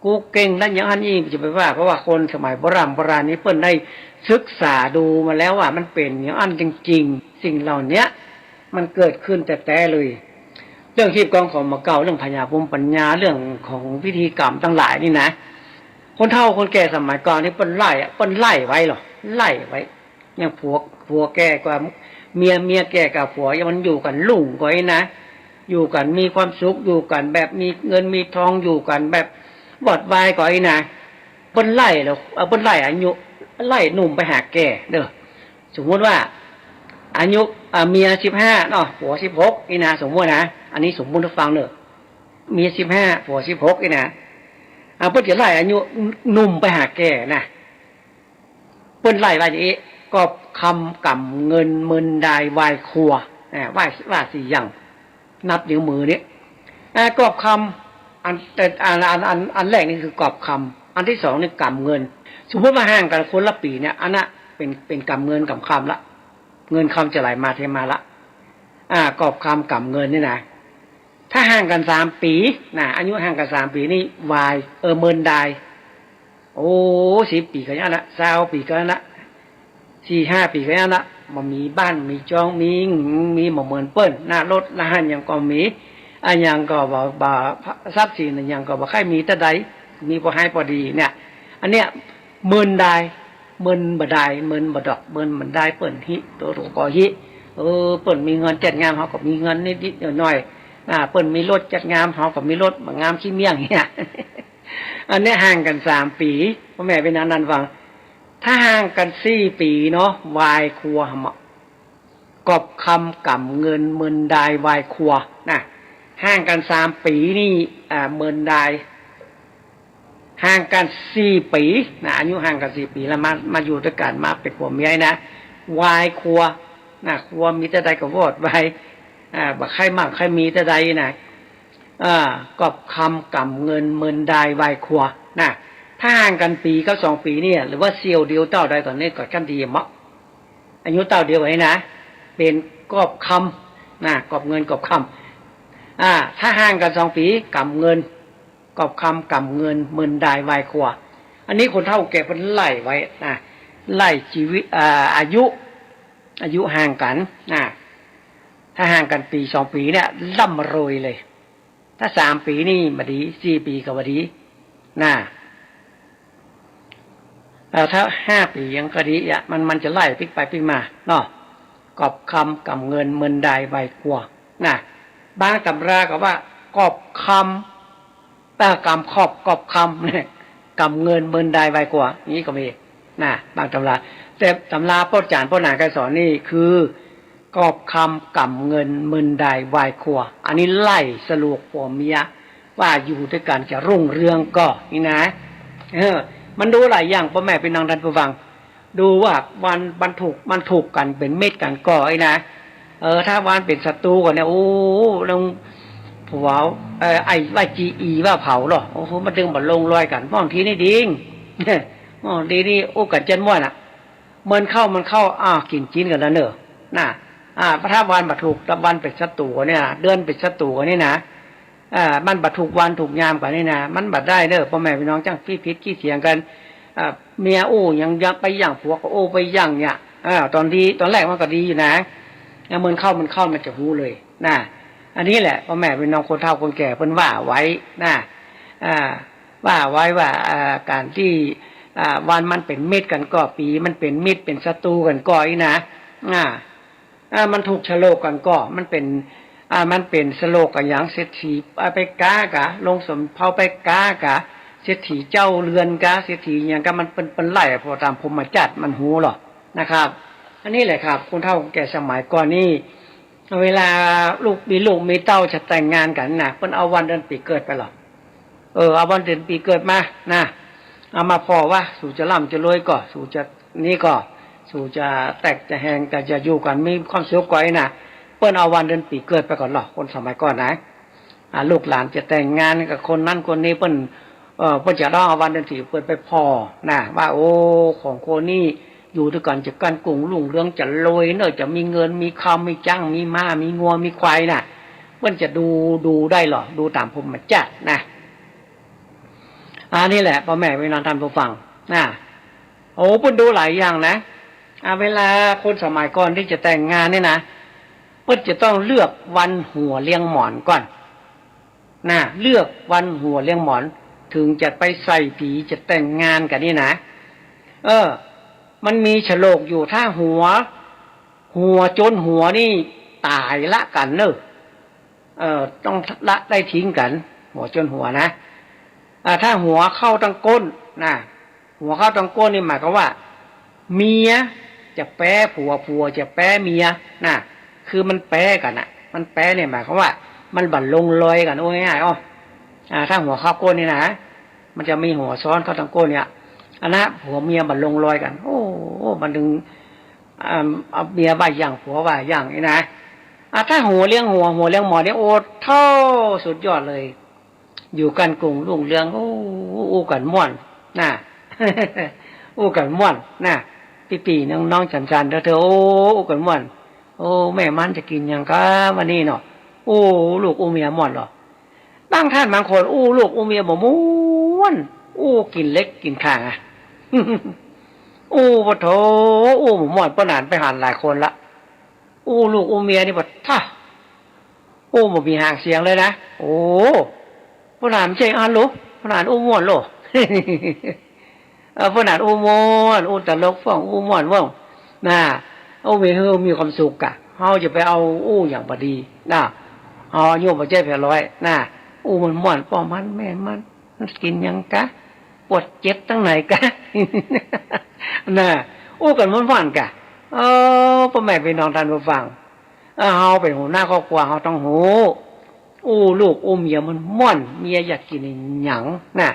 กูเก่งด้านอย่างอั้นอี้ จะไปว่า เพราะว่าคนสมัยโบร่ำโบราณนี้เปิ้นได้ศึกษาดูมาแล้วว่ามันเป๋นอย่างอั้นจริงๆ สิ่งเหล่าเนี้ยมันเกิดขึ้นแต๊ๆ เลย เรื่องฮีบกองของหมู่เก่า เรื่องพญาภูมิปัญญา เรื่องของพิธีกรรมตังหลายนี่นะ คนเฒ่าคนแก่สมัยก่อนนี่เปิ้นไล่อะ เปิ้นไล่ไว้เหรอ ไล่ไว้ อย่างผัว ผัวแก่กว่าเมีย เมียแก่กว่าผัว อย่างมันอยู่กั๋นรุ่งกว่าอี้นะ อยู่กั๋นมีความสุข อยู่กั๋นแบบมีเงินมีทอง อยู่กั๋นแบบวอดวายกว่าอี้นะ เปิ้นไล่เหรอ เออ เปิ้นไล่อายุ ไล่หนุ่มไปหาแก่เน่อ สมมุติว่า อายุ อ่า เมียสิบห้าเนาะ ผัวสิบหกอี้นะ สมมุตินะ อันนี้สมมุติหื้อฟังเน่อ เมียสิบห้า ผัวสิบหกอี้นะ อ่า เปิ้นจะไล่อายุหนุ่มไปหาแก่นะ เปิ้นไล่ว่าอย่างอี้ กอบคำ ก๋ำเงิน เมินดาย วายครัว อ่า ว่า ว่าสี่อย่าง นับนิ้วมือนี่ อ่า กอบคำ อัน แต่ อัน อัน อัน อันแรกนี่คือกอบคำ อันตี้สองนี่ก๋ำเงิน สมมุติว่าห่างกั๋นคนละปี๋เนี่ย อันนั้นเป๋น เป๋นก๋ำเงินก๋ำคำละ เงินคำจะไหลมาเทมาละ อ่า กอบคำก๋ำเงินนี่นะ ถ้าห่างกั๋นสามปี๋นะ อายุห่างกั๋นสามปี๋นี่ วาย เออ เมินดาย โอ้ สิบปี๋ก็อย่างนั้นละ ซาวปี๋ก็อย่างนั้นละ สี่ห้าปี๋ก็อย่างนั้นละ บ่มีบ้าน มีจอง มี มีบ่เหมือนเปิ้นนะ รถราหันหยังก็มี อะหยังก็บ่ บ่ ทรัพย์สินอะหยังก็บ่ค่อยมีเต้าใด มีปอไฮปอดีเนี่ย อันเนี้ย เมินดาย เมินบ่ดาย เมินบ่ดอก เมินบ่ดาย เปิ้นฮิ ตั๋ว ตั๋วก็ฮิ เออ เปิ้นมีเงินจัดงาน เฮาก็มีเงินนิดๆ หน่อยๆ อ่า เปิ้นมีรถจัดงาน เฮาก็มีรถบ่งามขี้เมี่ยงเนี่ย อันเนี้ยห่างกั๋นสามปี๋ ป้อแม่พี่น้องต้านฟัง ถ้าห่างกั๋นสี่ปี๋เนาะ วายครัวหมะ กอบคำก๋ำเงินเมินดายวายครัวนะ ห่างกั๋นสามปี๋นี่ อ่า เมินดาย ห่างกั๋นสี่ปี๋นะ อายุห่างกั๋นสี่ปี๋แล้วมา มาอยู่ตวยกั๋น มาเป๋นผัวเมียนะ วายครัวนะ ครัวมีเต้าใดก็วอดวาย อ่า บ่ใค่มั่งใค่มีเต้าใดนะ อ่า กอบคำก๋ำเงินเมินดายวายครัวนะ ถ้าห่างกั๋นปี๋กับสองปี๋เนี่ย หรือว่าเสี้ยวเดียวเต้าใดก็เนี่ยก็จั้นดีเหมาะ อายุเต้าเดียวไอ้นะ เป๋นกอบคำนะ กอบเงินกอบคำ อ่า ถ้าห่างกั๋นสองปี๋ ก๋ำเงิน กอบคำก๋ำเงินเมินดายวายครัว อันนี้คนเฒ่าแก่เปิ้นไล่ไว้นะ ไล่จีวิต อ่า อายุ อายุห่างกั๋นนะ ถ้าห่างกั๋นปี๋สองปี๋เนี่ย ร่ำรวยเลย ถ้าสามปี๋นี่บ่ดี สี่ปี๋ก็บ่ดีนะ เอ่อ ถ้าห้าปี๋ยังก็ดีอะ มัน มันจะไล่ปิ๊กไปปิ๊กมาเนาะ กอบคำก๋ำเงินเมินดายวายครัวนะ บางต๋ำราก็ว่า กอบคำ เอ่อ ก๋ำขอบ กอบคำเนี่ย ก๋ำเงินเมินดายวายครัว อย่างนี้ก็มีนะ บางต๋ำรา แต่ต๋ำราป้อจ๋ารย์ป้อหนานไกรสอนนี่คือ กอบคำก๋ำเงินเมินดายวายครัว อันนี้ไล่สรุปผัวเมีย ว่าอยู่ตวยกั๋นจะรุ่งเรืองก่อ นี่นะ เออ มันดูหลายอย่าง ป้อแม่พี่น้องต้านผู้ฟัง ดูว่าวัน มันถูก มันถูกกั๋นเป๋นมิตรกั๋นก่อ ไอ้นะ เออ ถ้าวันเป๋นศัตรูกั๋นเนี่ย โอ้ เรื่อง เผา เอ่อ ไอ้ว่าจีอีว่าเผาลอ โอ้โห มันตึงบ่ลงรอยกั๋น หม้อตี้นี่ดิง หม้อตี้นี่อู้กั๋นเจ๋นม่วนอะ เมินเข้า เมินเข้า อ้าว กิ๋นจีนกั๋นแล้วเน่อ น่ะ อ่า ถ้าวันบ่ถูก วันเป๋นศัตรู๋กั๋นเนี่ยนะ เดือนเป๋นศัตรู๋กั๋นนี่นะ อ่า มันบ่ถูกวันถูกยามกั๋นนี่นะ มันบ่ได้เน่อ ป้อแม่ปี้น้อง จั้งปี้ผิดขี้เถียงกั๋น อ่า เมียอู้หยัง ไปหยั่ง ผัวก็อู้ไปหยั่งเนี่ย อ่า ต๋อนดี ต๋อนแรกมันก็ดีอยู่นะ แล้วเมินเข้า เมินเข้า มันจะฮู้เลยนะ อันนี้แหละ ป้อแม่ปี้น้อง คนเฒ่าคนแก่เปิ้นว่าไว้นะ อ่า ว่าไว้ว่า อ่า ก๋านตี้ อ่า วันมันเป๋นมิตรกั๋นก่อ ปี๋มันเป๋นมิตร เป๋นศัตรู๋กั๋นก่ออี้นะ อ่า อ่า มันถูกฉลกกั๋นก่อ มันเป๋น อ่า มันเป๋นฉลกกั๋นหยัง เศรษฐี อ่า ไปก๊ากา ลงสำเภาไปก๊ากา เศรษฐีเจ้าเรือนกา เศรษฐีหยังกา มันเปิ้น เปิ้นไล่ เพราะต๋ามพรหมจรรย์มันฮู้ลอนะครับ อันนี้แหละครับ คนเฒ่าคนแก่สมัยก่อนนี่ เวลาลูกมีลูกมีเต้าจะแต่งงานกั๋นนะ เปิ้นเอาวันเดือนปี๋เกิดไปลอ เออ เอาวันเดือนปี๋เกิดมานะ เอามาผ่อว่า สูจะร่ำจะรวยก่อ สูจะนี่ก่อ สูจะแตกจะแหงก่อ จะอยู่กั๋นมีความสุขก่ออี้นะ เปิ้นเอาวันเดือนปี๋เกิดไปก่อนลอ คนสมัยก่อนนะ อ่า ลูกหลานจะแต่งงานกับคนนั้นคนนี้ เปิ้น เอ่อ เปิ้นจะต้องเอาวันเดือนปี๋เกิดไปผ่อนะ ว่า โอ้ ของคนนี้อยู่ตวยกั๋นจะก้านกุ่งรุ่งเรือง จะรวยเน่อ จะมีเงินมีคำ มีจ๊าง มีม้า มีงัว มีควายนะ เปิ้นจะดู ดูได้ลอ ดูต๋ามพรหมจรรย์นะ อันนี้แหละ ป้อแม่ปี้น้อง ท่านผู้ฟังนะ โอ้ เปิ้นดูหลายอย่างนะ อ่า เวลาคนสมัยก่อนตี้จะแต่งงานนี่นะ เปิ้นจะต้องเลือกวันหัวเลี้ยงหมอนก่อนนะ เลือกวันหัวเลี้ยงหมอน เถิงจะไปใส่ผี จะแต่งงานกั๋นนี่นะ เออ มันมีฉลกอยู่ ถ้าหัว หัวจนหัวนี่ต๋ายละกั๋นเน่อ เอ่อ ต้องละได้ทิ้งกั๋น หัวจนหัวนะ อ่า ถ้าหัวเข้าตังก้นนะ หัวเข้าตังก้นนี่หมายความว่า เมียจะแป๊ผัว ผัวจะแป๊เมียนะ คือมันแป๊กั๋นนะ มันแป๊เนี่ยหมายความว่า มันบ่ลงรอยกั๋น อู้ง่ายๆ อ้อ อ่า ถ้าหัวเข้าก้นนี่นะ มันจะมีหัวซ้อนเข้าตังก้นเนี่ย อันนะ ผัวเมียบ่ลงรอยกั๋น โอ้ มันตึง อ่า เอาเมียว่าหยั่ง ผัวว่าหยั่งนี่นะ อ่า ถ้าหัวเลี้ยงหัว หัวเลี้ยงหมอนนี่ โอ้ โธ่ สุดยอดเลย อยู่ก้านกุ่งรุ่งเรือง โอ้ อู้กั๋นม่วนนะ อู้กั๋นม่วนนะ ปี้ๆ น้องๆ จันๆ เถอะ โอ้ อู้กั๋นม่วน โอ้ แม่มันจะกิ๋นหยังกาวันนี้เนาะ อู้ลูกอู้เมียม่วนลอ บางต้านบางคนอู้ลูกอู้เมียบ่ม่วน อู้กิ๋นเหล็กกิ๋นข่างอะ อู้ปะโถ อู้บ่ม่วน ป้อหนานไปหันหลายคนละ อู้ลูกอู้เมียนี่ปะทะ อู้บ่มีหางเสียงเลยนะ โอ้ ป้อหนานบ่ใจ้อั้นโล ป้อหนานอู้ม่วนโล เออ ป้อหนานอู้ม่วน อู้ตลกพ่อง อู้ม่วนพ่อง นะ อู้มี หื้อมีความสุขกะ เฮาจะไปเอาอู้หยังบ่ดีนะ เฮาอายุบ่ใจ้แปดร้อยนะ อู้มันม่วน ป้อมันแม่มัน มันกิ๋นหยังกา ปวดเจ็บตังไหนกา นะ อู้กั๋นม่วนๆ กา เออ ป้อแม่ปี้น้องท่านผู้ฟัง เออ เฮาเป๋นหัวหน้าครอบครัว เฮาต้องฮู้ อู้ลูกอู้เมียมันม่วน เมียอยากกิ๋นอะหยังนะ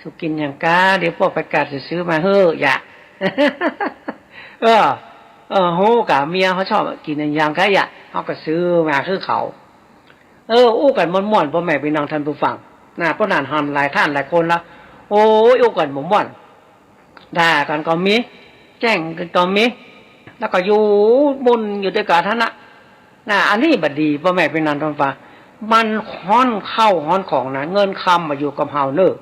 สูกิ๋นหยังกา เดี๋ยวป้อไปก๊าดจะซื้อมาหื้อ อย่า เออ เออ ฮู้กา เมียเฮาชอบกิ๋นอะหยังกา อย่า เฮาก็ซื้อมาหื้อเขา เออ อู้กั๋นม่วนๆ ป้อแม่ปี้น้องท่านผู้ฟัง นะ ป้อหนานหันหลายต้านหลายคนละ โอ้ย อู้กั๋นบ่ม่วน ด่ากั๋นก็มี แจ้งกั๋นก็มี แล้วก็อยู่มุ่นอยู่ตวยกั๋นหั้นนะ นะ อันนี้บ่ดี ป้อแม่ปี้น้องท่านฟัง มันฮ้อนข้าวฮ้อนของนะ เงินคำบ่อยู่กับเฮาเน่อ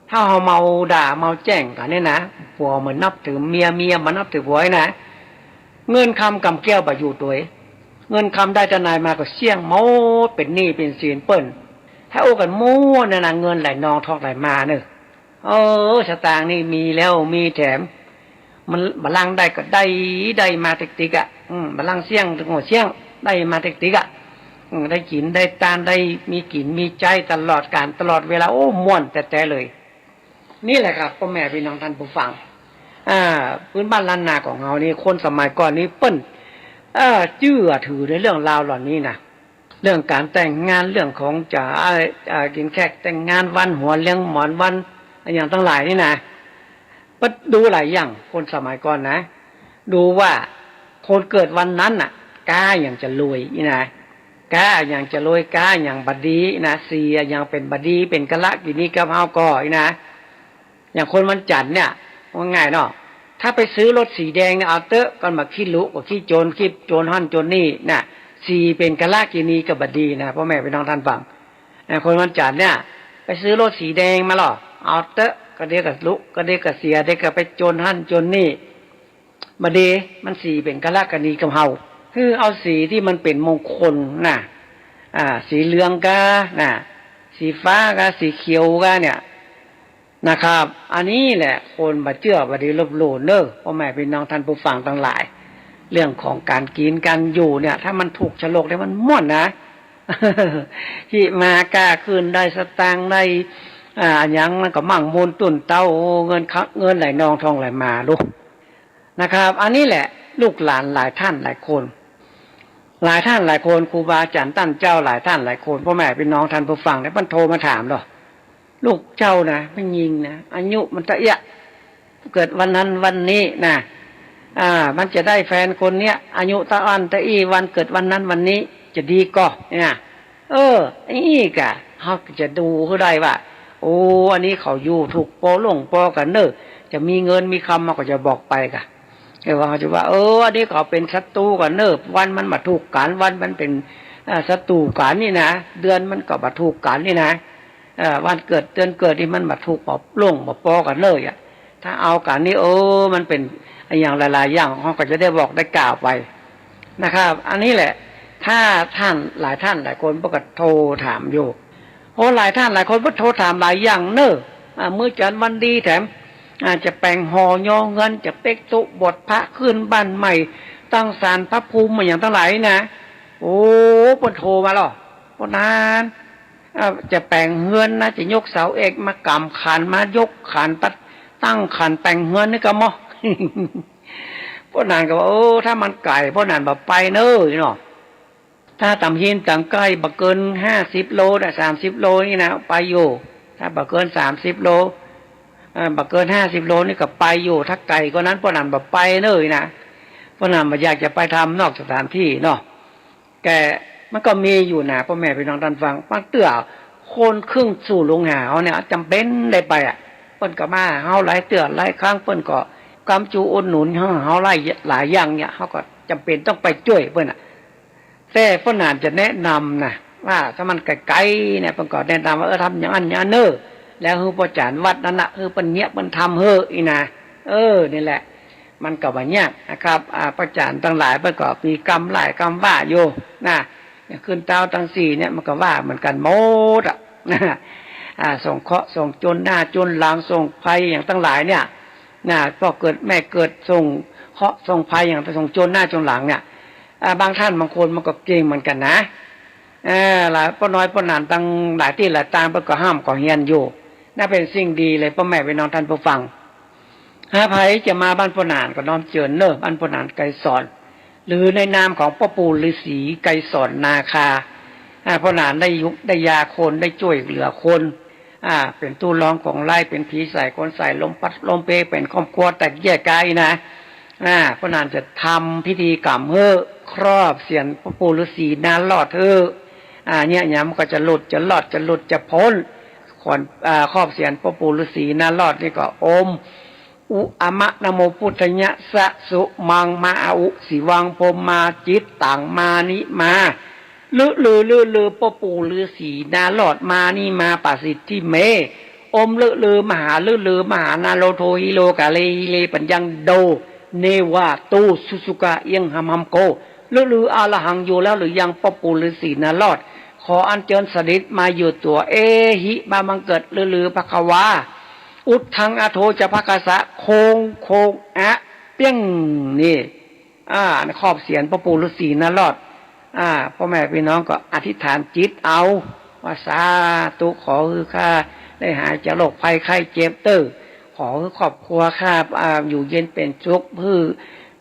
ถ้าเฮาเมาด่าเมาแจ้งกั๋นนี่นะ ผัวบ่นับถือเมีย เมียบ่นับถือผัวนี่นะ เงินคำกำแก้วบ่อยู่ตวย เงินคำได้ตะไหนมาก็เสี้ยงหมด เป๋นหนี้เป๋นสินเปิ้น ถ้าอู้กั๋นม่วนนี่นะ เงินไหลนองทองไหลมาเน่อ เออ สตางค์นี่มีแล้วมีแถม มันบ่ลังได้ก็ได้ ได้มาติ๊กๆ อะ อืม บ่ลังเสี้ยงก็เสี้ยง ได้มาติ๊กๆ อะ อืม ได้กิ๋นได้ตาน ได้มีกิ๋นมีใจ๊ตลอดก๋าลตลอดเวลา โอ้ ม่วนแต๊ๆ เลย นี่แหละครับ ป้อแม่ปี้น้องท่านผู้ฟัง อ่า พื้นบ้านล้านนาของเฮานี่ คนสมัยก่อนนี่เปิ้น เอ่อ เจื้อถือในเรื่องราวเหล่านี้นะ เรื่องก๋านแต่งงาน เรื่องของจะ อ่า อ่า กิ๋นแขกแต่งงาน วันหัวเลี้ยงหมอน วันอะหยังตังหลายนี่นะ เปิ้นดูหลายอย่าง คนสมัยก่อนนะ ดูว่าคนเกิดวันนั้นน่ะ กาอย่างจะรวยนี่นะ ก้าอย่างจะโรยก้าอย่างบ่ดีนะ สีอะอย่างเป๋นบ่ดี เป๋นกัลกิณีกับเฮาก่ออีนะ อย่างคนวันจันทร์เนี่ย ว่าง่ายเนาะ ถ้าไปซื้อรถสีแดงเนี่ย เอาเต๊อะ ก่อนบ่ขี้หลุก็ขี้โจร ขี้โจรหั้นโจรนี่นะ สีเป๋นกัลกิณีกับบ่ดีนะ ป้อแม่ปี้น้องต้านฟัง อ่า คนวันจันทร์เนี่ย ไปซื้อรถสีแดงมาลอ เอาเต๊อะ ก็เดี๋ยวก็หลุ ก็เดี๋ยวก็เสีย เดี๋ยวก็ไปโจรหั้นโจรนี่ บ่ดี มันสีเป๋นกัลกิณีกับเฮา คือเอาสีตี้มันเป๋นมงคลนะ อ่า สีเหลืองก้านะ สีฟ้าก้า สีเขียวก้าเนี่ยนะครับ อันนี้แหละคนบ่เจื้อบ่ดีลบหลู่เน้อ ป้อแม่ปี้น้องต้านผู้ฟังตังหลาย เรื่องของก๋านกิ๋นก๋านอยู่เนี่ย ถ้ามันถูกฉลกแล้วมันม่วนนะ หิมาก้าขึ้น ได้สตางค์ ได้ อ่า หยังมันก็มั่งมูลตุ้นเต้า เงินเข้า เงินไหลนองทองไหลมาลูก นะครับ อันนี้แหละลูกหลานหลายท่านหลายคน หลายท่านหลายคน ครูบาอาจ๋ารย์ต้านเจ้าหลายท่านหลายคน ป้อแม่ปี้น้องต้านผู้ฟังเนี่ย เปิ้นโทรมาถามเนาะ ลูกเจ้านะ แม่ญิงนะ อายุมันเต้าอี้ เกิดวันนั้นวันนี้นะ อ่า มันจะได้แฟนคนเนี้ย อายุเต้าอั้นเต้าอี้ วันเกิดวันนั้นวันนี้ จะดีก่อเนี่ย เออ อี้กะ เฮาก็จะดูหื้อได้ว่า โอ้ อันนี้เขาอยู่ถูกปอหลงปอกั๋นเน้อ จะมีเงินมีคำ เฮาก็จะบอกไปกะ แต่ว่าเฮาจะว่า เออ อันนี้เขาเป๋นศัตรู๋กั๋นเน้อ วันมันบ่ถูกกั๋น วันมันเป๋น อ่า ศัตรู๋กั๋นนี่นะ เดือนมันก็บ่ถูกกั๋นนี่นะ เอ่อ วันเกิดเดือนเกิดนี่มันบ่ถูก บ่หลงบ่ปอกั๋นเลยอะ ถ้าเอากั๋นนี่ เออ มันเป๋นอะหยังหลายๆ อย่าง เฮาก็จะได้บอกได้กล่าวไปนะครับ อันนี้แหละ ถ้าท่านหลายท่านหลายคนเปิ้นก็โทรถามอยู่ โอ้ หลายท่านหลายคนเปิ้นโทรถามหลายอย่างเน้อ อ่า มื้อจันทร์วันดีแถม อ่า จะแป๋งหอญอเฮือน จะเป๊กโต๊ะบวชพระ ขึ้นบ้านใหม่ ตั้งศาลพระภูมิอะหยังตังหลายนะ โอ้ เปิ้นโทรมาลอ ป้อหนาน อ่า จะแป๋งเฮือนนะ จะยกเสาเอกมากำขัน มายกขัน ตั้งขันแป๋งเฮือนนี่ก่อมอ ป้อหนานก็ว่า เออ ถ้ามันไก๋ ป้อหนานบ่ไปเน้อเนาะ ถ้าต๋ามหิ้นต๋ามใก้บ่เกินห้าสิบโลนะ สามสิบโลนี่นะ ไปอยู่ ถ้าบ่เกินสามสิบโล อ่า บ่เกินห้าสิบโลนี่ก็ไปอยู่ ถ้าไก๋กว่านั้นป้อหนานบ่ไปเน้อนะ ป้อหนานบ่อยากจะไปทำนอกสถานที่เนาะ แต่มันก็มีอยู่นะ ป้อแม่ปี้น้องต้านฟัง บางเตื้อคนครึ่งสู่หลวงหาเฮาเนี่ย จ๋ำเป๋นได้ไปอะ เปิ้นก็มาหาเฮาหลายเตื้อหลายครั้ง เปิ้นก็กำจูอุดหนุนเฮา เฮาหลาย หลายอย่างเนี่ย เฮาก็จ๋ำเป๋นต้องไปจ้วยเปิ้นอะ แต่ป้อหนานจะแนะนำนะ ว่าถ้ามันไก๋ๆ เนี่ย เปิ้นก็แนะนำว่า เออ ทำอย่างอั้นอย่างอั้นเน้อ แล้วหื้อป้อจ๋ารย์วัดนั้นน่ะ หื้อเปิ้นเยียะเปิ้นทำเฮ้ออี้นะ เออ นี่แหละ มันก็บ่ยากนะครับ อ่า ป้อจ๋ารย์ตังหลายเปิ้นก็มีกำหลายกำว่าอยู่นะ อย่างขึ้นเต๊าตังสี่เนี่ย มันก็ว่าเหมือนกั๋นหมดอะ นะ อ่า ส่งเคราะห์ส่งจนหน้าจนหลัง ส่งภัยอย่างตังหลายเนี่ย นะ ป้อเกิดแม่เกิด ส่งเคราะห์ส่งภัยอย่าง ส่งจนหน้าจนหลังเนี่ย อ่า บางท่านบางคนมันก็เก่งเหมือนกั๋นนะ อ่า หลาย ป้อน้อยป้อหนานตังหลายตี้หลายตาง เปิ้นก็ฮ่ำก็เฮียนอยู่ นับเป๋นสิ่งดีเลย ป้อแม่ปี้น้องต้านผู้ฟัง หากใผจะมาบ้านป้อหนานก็น้อมเจิญเน้อ บ้านป้อหนานไกรสร หรือในนามของป้อปู่ฤๅษีไกรสรนาคา อ่า ป้อหนานได้ยุกได้ยาคน ได้จ้วยเหลือคน อ่า เป๋นตู้รองของไร้ เป๋นผีใส่คนใส่ ลมพัดลมเพ เป๋นครอบครัวแตกแยกกั๋นนะ อ่า ป้อหนานจะทำพิธีกรรมเฮ้อ ครอบเสียรป้อปู่ฤๅษีนารอดเฮ้อ อ่า เนี่ย เนี่ย มันก็จะหลุดจะรอด จะหลุดจะป๊น ขอน อ่า ครอบเสียรป้อปู่ฤๅษีนารอดนี่ก็ โอม อุอะมะนะโมพุทธัญญะสะ สุมังมะอะอุ สิวังพรหมาจิตตังมานิมา ฤๅ ฤๅ ฤๅ ฤๅ ป้อปู่ฤๅษีนารอดมานิมา ปะสิทธิเม โอม ฤๅ ฤๅ มหา ฤๅ ฤๅ มหานาโรโธ หิโรกะเล หิเรปัญญัง โด เนวา ตู สุสุกะ เอียงหำหำโก ฤๅ ฤๅ อรหัง อยู่แล้วหรือยัง ป้อปู่ฤๅษีนารอด ขออัญเจิญเสด็จมาอยู่ตั๋ว เอหิ มาบังเกิด ฤๅ ฤๅ ภควา อุทธัง อโธ จะ ภคสะ โคง โคง อะ เปี้ยง นี่ อ่า ครอบเสียรป้อปู่ฤๅษีนารอด อ่า ป้อแม่ปี้น้องก็อธิษฐานจิตเอา ว่า สาธุ ขอหื้อข้าได้หายจากโรคภัยไข้เจ็บเต๊อ ขอหื้อครอบครัวข้า อ่า อยู่เย็นเป๋นสุข หื้อ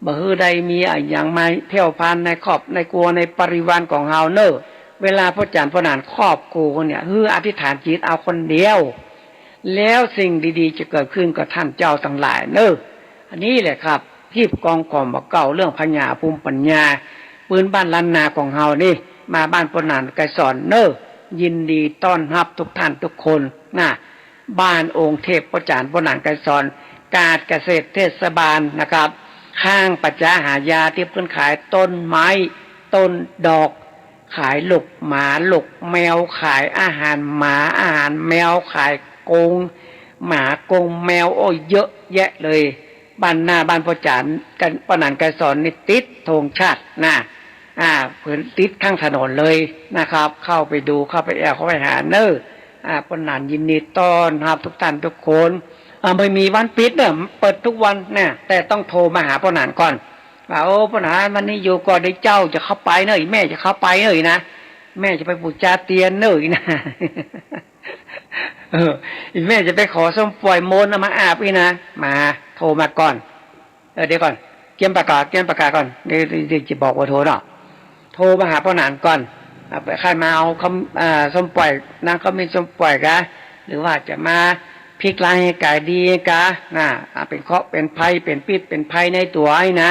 บ่หื้อได้มีอะหยังมาแผ่วพรานในครอบในครัวในบริวารของเฮาเน้อ เวลาป้อจ๋ารย์ป้อหนานครอบครูเนี่ย หื้ออธิษฐานจิตเอาคนเดียว แล้วสิ่งดีๆ จะเกิดขึ้นกับท่านเจ้าตังหลายเน้อ อันนี้แหละครับ ฮีบกองของบ่าเก่าเรื่องพญาภูมิปัญญา ปื้นบ้านล้านนาของเฮานี่ มาบ้านป้อหนานไกรสอนเน่อ ยินดีต้อนฮับทุกท่านทุกคนนะ บ้านองค์เทพป้อจ๋ารย์ป้อหนานไกรสอน ก๋านเกษตรเทศบาลนะครับ ข้างป๋าจ๊าหายาตี้เปิ้นขายต้นไม้ ต้นดอก ขายลูกหมาลูกแมว ขายอาหารหมาอาหารแมว ขายกรงหมากรงแมว โอ้ เยอะแยะเลย บ้านหน้าบ้านป้อจ๋ารย์ ป้อหนานไกรสอนนี่ติดธงชาตินะ อ่า เปิ้นติดข้างถนนเลยนะครับ เข้าไปดู เข้าไปแอ่ว เข้าไปหาเน่อ อ่า ป้อหนานยินดีต้อนฮับทุกท่านทุกคน อ่า บ่มีวันปิดเน่อ เปิดทุกวันนะ แต่ต้องโทรมาหาป้อหนานก่อน ว่า โอ้ ป้อหนาน วันนี้อยู่ก่อได้เจ้า จะเข้าไปเน่อ อีแม่จะเข้าไปเน่อ อีนะ แม่จะไปปู๋จาเตียนเน่อ อีนะ เออ อีแม่จะไปขอส้มป่วยมนต์เอามาอาบ อีนะ มา โทรมาก่อน เออ เดี๋ยวก่อน เกียมปากกา เกียมปากกาก่อน เดี๋ยว เดี๋ยวจะบอกเบอร์โทรเนาะ โทรมาหาป้อหนานก่อน อ่า ไป ใค่มาเอาคำ อ่า ส้มป่วย น้ำขมิ้นส้มป่วยกา หรือว่าจะมาพลิกร้ายหื้อกายดีกา นะ อ่า เป๋นเคราะห์เป๋นภัย เป๋นพิษเป๋นภัยในตั๋ว อีนะ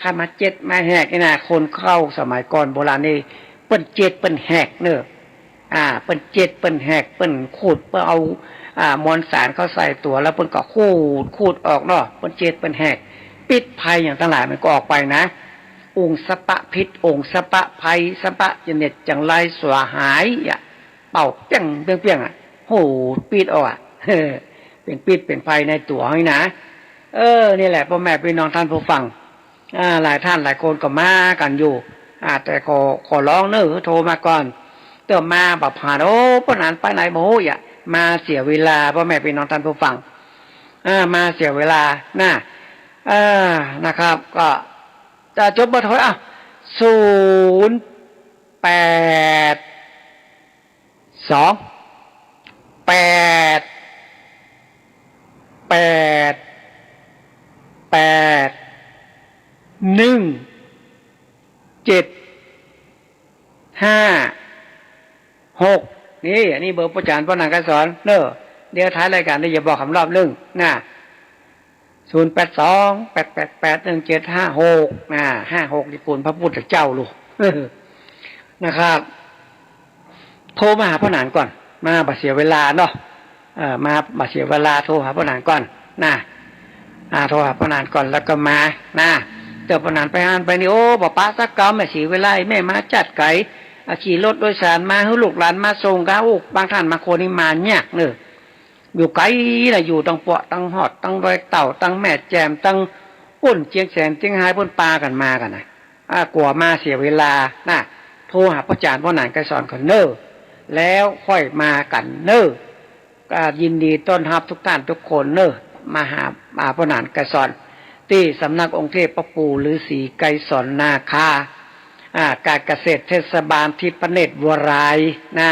ใค่มาเจ็ดมาแหก อีนะ คนเก่าสมัยก่อนโบราณนี่ เปิ้นเจ็ดเปิ้นแหกเน่อ อ่า เปิ้นเจ็ดเปิ้นแหก เปิ้นขูด เปิ้นเอา อ่า มวลสารเข้าใส่ตั๋ว แล้วเปิ้นก็ขูด ขูดออกเนาะ เปิ้นเจ็ดเปิ้นแหก พิษภัยอย่างตังหลายมันก็ออกไปนะ องค์สะปะพิษ องค์สะปะภัย สะปะจะเหน็ดจังไรสัวหาย อ่ะ เป่าเปี้ยง เปี้ยง เปี้ยง อ่ะ โห พิษออก อ่ะ เป๋นพิษเป๋นภัยในตั๋วนี่นะ เออ นี่แหละ ป้อแม่ปี้น้องท่านผู้ฟัง อ่า หลายท่านหลายคนก็มากั๋นอยู่ อ่า แต่ขอ ขอร้องเน่อ โทรมาก่อน เตื้อมาบ่ผ่าน โอ้ ป้อหนานไปไหนบ่ฮู้ อย่ามาเสียเวลา ป้อแม่ปี้น้องท่านผู้ฟัง อ่า มาเสียเวลานะ อ่า นะครับ ก็จะจดเบอร์โทร อ่ะ ศูนย์แปดสอง แปด แปด แปด หนึ่ง เจ็ด ห้า หก นี่ อันนี้เบอร์ป้อจ๋ารย์ป้อหนานไกรสอนเน่อ เดี๋ยวท้ายรายก๋านเดี๋ยวจะบอกกำรอบนึ่งนะ ศูนย์แปดสอง แปดแปดแปด หนึ่งเจ็ดห้าหก นะ ห้าหก นี่ปูนพระพุทธเจ้าลูก นะครับ โทรมาหาป้อหนานก่อน มาบ่เสียเวลาเนาะ เอ่อ มาบ่เสียเวลา โทรหาป้อหนานก่อนนะ อ่า โทรหาป้อหนานก่อนแล้วก็มานะ เตื้อป้อหนานไปฮานไปนี่ โอ้ บ่ปะสักกำ แม่เสียเวลา แม่มาจัดไก๋ อ่ะ ขี่รถโดยสารมา หื้อลูกหลานมาส่งกา โอ้ บางท่านบางคนนี่มายากเน่อ อยู่ไก๋นะ อยู่ตังเปาะตังฮอด ตังดอยเต่า ตังแม่แจ่ม ตังปู๊นเจียงแสน เจียงฮาย ปู๊นปากั๋นมากั๋นนะ อ่า กั๋วมาเสียเวลานะ โทรหาป้อจ๋ารย์ป้อหนานไกรสอนก่อนเน่อ แล้วค่อยมากั๋นเน่อ ก็ยินดีต้อนฮับทุกท่านทุกคนเน่อ มาหา มาป้อหนานไกรสอน ตี้สำนักองค์เทพป้อปู่ฤๅษีไกรสอนนาคา อ่า ก๋านเกษตรเทศบาลทิพย์พระเนตรวรายนะ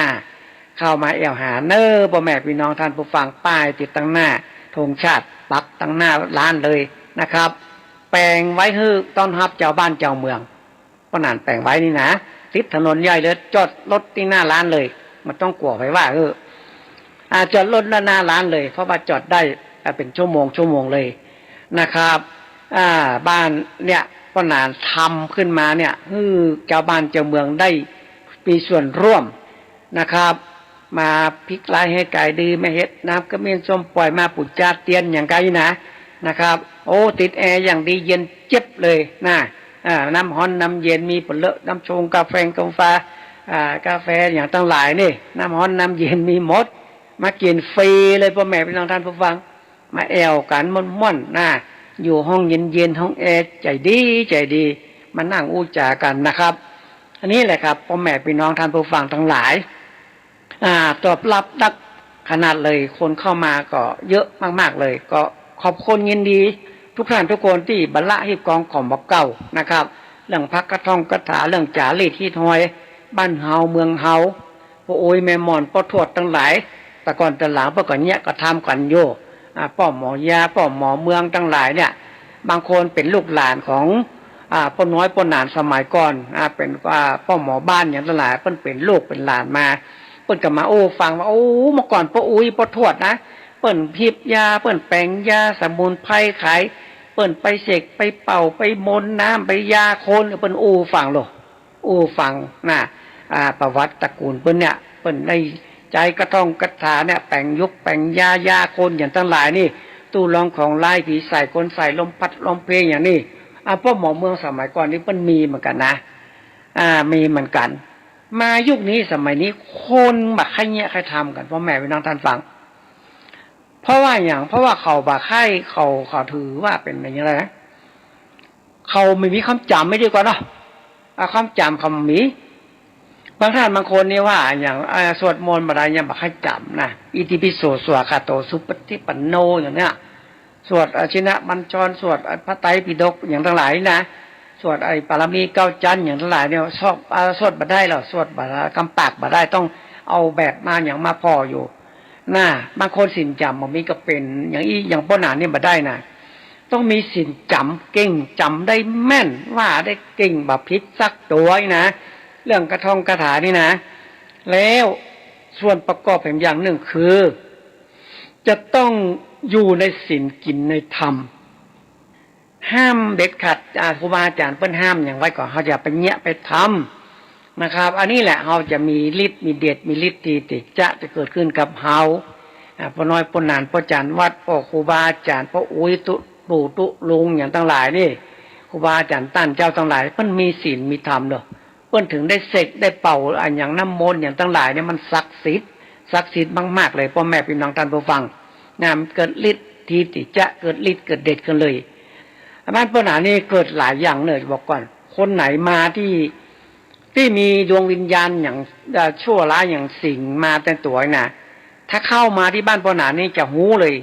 เข้ามาแอ่วหาเน่อ ป้อแม่ปี้น้องท่านผู้ฟัง ป้ายติดตังหน้า ธงชาติปักตังหน้าร้านเลยนะครับ แป๋งไว้หื้อต้อนฮับจาวบ้านจาวเมือง ป้อหนานแป๋งไว้นี่นะ ติดถนนใหญ่เลย จอดรถตี้หน้าร้านเลย บ่ต้องกั๋วใผว่า เออ อ่า จอดรถหน้า หน้าร้านเลย เพราะว่าจอดได้ อ่า เป๋นชั่วโมง ชั่วโมงเลยนะครับ อ่า บ้านเนี่ย ป้อหนานทำขึ้นมาเนี่ย หื้อจาวบ้านจาวเมืองได้มีส่วนร่วมนะครับ มาพลิกร้ายหื้อกายดี มาเฮ็ดน้ำขมิ้นส้มป่วย มาปู๋จาเตียนอย่างไกลนะ นะครับ โอ้ ติดแอร์อย่างดี เย็นเจี๊ยบเลยนะ อ่า น้ำฮ้อนน้ำเย็น มีเป๋นเลอะน้ำชงกาแฟกาแฟ อ่า กาแฟอย่างตังหลายนี่ น้ำฮ้อนน้ำเย็นมีหมด มากิ๋นฟรีเลย ป้อแม่ปี้น้องท่านผู้ฟัง มาแอ่วกั๋นม่วนๆ นะ อยู่ห้องเย็นๆ ห้องแอร์ ใจ๋ดี ใจ๋ดี มานั่งอู้จ๋ากั๋นนะครับ อันนี้แหละครับ ป้อแม่ปี้น้องท่านผู้ฟังตังหลาย อ่า ตอบฮับนักขนาดเลย คนเข้ามาก็เยอะมากๆ เลย ก็ขอบคุณยินดีทุกท่านทุกคนตี้บ่ละฮีบกองของบ่าเก่านะครับ เรื่องพระกะท่องกะถา เรื่องจ๋ารีตฮีตฮอย บ้านเฮาเมืองเฮา ป้ออุ๊ยแม่หม่อน ป้อทวดตังหลาย แต่ก่อนแต่หลังเปิ้นก็เยียะก็ทำกั๋นอยู่ อ่า ป้อหมอยา ป้อหมอเมืองตังหลายเนี่ย บางคนเป๋นลูกหลานของ อ่า ป้อน้อยป้อหนานสมัยก่อน อ่า เป๋น อ่า ป้อหมอบ้านอย่างตังหลาย เปิ้นเป๋นลูกเป๋นหลานมา เปิ้นก็มาอู้ฟังว่า โอ้ เมื่อก่อนป้ออุ๊ยป้อทวดนะ เปิ้นฮีบยา เปิ้นแป๋งยาสมุนไพรขาย เปิ้นไปเสกไปเป่าไปมนต์น้ำไปยาคน เปิ้นอู้ฟังโล อู้ฟังนะ อ่า ประวัติตระกูลเปิ้นเนี่ย เปิ้นได้ใจ๊กาท่องกาถาเนี่ย แป๋งยุกแป๋งยา ยาคนอย่างตังหลายนี่ ตู้รองของลาย ผีใส่คนใส่ ลมพัดลมเพอย่างนี้ อ่า ป้อหมอเมืองสมัยก่อนนี่เปิ้นมีเหมือนกั๋นนะ อ่า มีเหมือนกั๋น มายุคนี้สมัยนี้คนบ่ใค่เยียะใค่ทำกั๋น ป้อแม่ปี้น้องต้านฟัง เพราะว่าหยัง เพราะว่าเขาบ่ใค่ เขา เขาถือว่าเป๋นอะหยังนะ เขาบ่มีความจ๋ำ ไม่ดีกว่าเนาะ อ่า ความจ๋ำเขาบ่มี บางต้านบางคนนี่ว่าหยัง อ่า สวดมนต์บ่ได้ ยังบ่ใค่จ๋ำนะ อิติปิโส สวากขาโต สุปฏิปันโน อย่างเนี้ย สวด อ่า ชินบัญชร สวด อ่า พระไตรปิฎกอย่างตังหลายนะ สวดไอ้ปารมีเก้าจั๊นอย่างตังหลายเนี่ย สวด อ่า สวดบ่ได้หรอก สวดบ่ได้ กำปากบ่ได้ ต้องเอาแบบมาหยังมาผ่ออยู่ น่ะ บางคนศีลจ๋ำบ่มีก็เป๋น อย่างอี้ อย่างป้อหนานนี่บ่ได้นะ ต้องมีศีลจ๋ำเก่ง จ๋ำได้แม่น ว่าได้เก่ง บ่ผิดสักตั๋วนะ เรื่องกาท่องกาถานี่นะ แล้วส่วนประกอบแหมอย่างนึ่งคือ จะต้องอยู่ในศีลกิ๋นในธรรม ห้ามเด็ดขาด อ่า ครูบาอาจ๋ารย์เปิ้นห้ามหยังไว้ก็ เฮาอย่าไปเยียะไปทำนะครับ อันนี้แหละเฮาจะมีฤทธิ์มีเดชมีฤทธิ์ที่จะ จะเกิดขึ้นกับเฮา อ่า ป้อน้อย ป้อหนาน ป้อจ๋ารย์วัด ป้อครูบาอาจ๋ารย์ ป้ออุ๊ย ตุ๊ปู่ตุ๊ลุงอย่างตังหลายนี่ ครูบาอาจ๋ารย์ต้านเจ้าตังหลาย เปิ้นมีศีลมีธรรมเนาะ เปิ้นถึงได้เสกได้เป่าอะหยังน้ำมนต์อย่างตังหลายเนี่ย มันศักดิ์สิทธิ์ ศักดิ์สิทธิ์มากๆ เลย ป้อแม่ปี้น้องต้านผู้ฟัง นะ มันเกิดฤทธิ์ที่ ที่จะเกิดฤทธิ์เกิดเดชขึ้นเลย อันนั้นป้อหนานนี่เกิดหลายอย่างเน่อ จะบอกก่อน คนไหนมาตี้ ตี้มีดวงวิญญาณหยัง เอ่อ ชั่วร้ายหยังสิงมาแต่ตั๋วนะ ถ้าเข้ามาตี้บ้านป้อหนานนี่จะฮู้เลย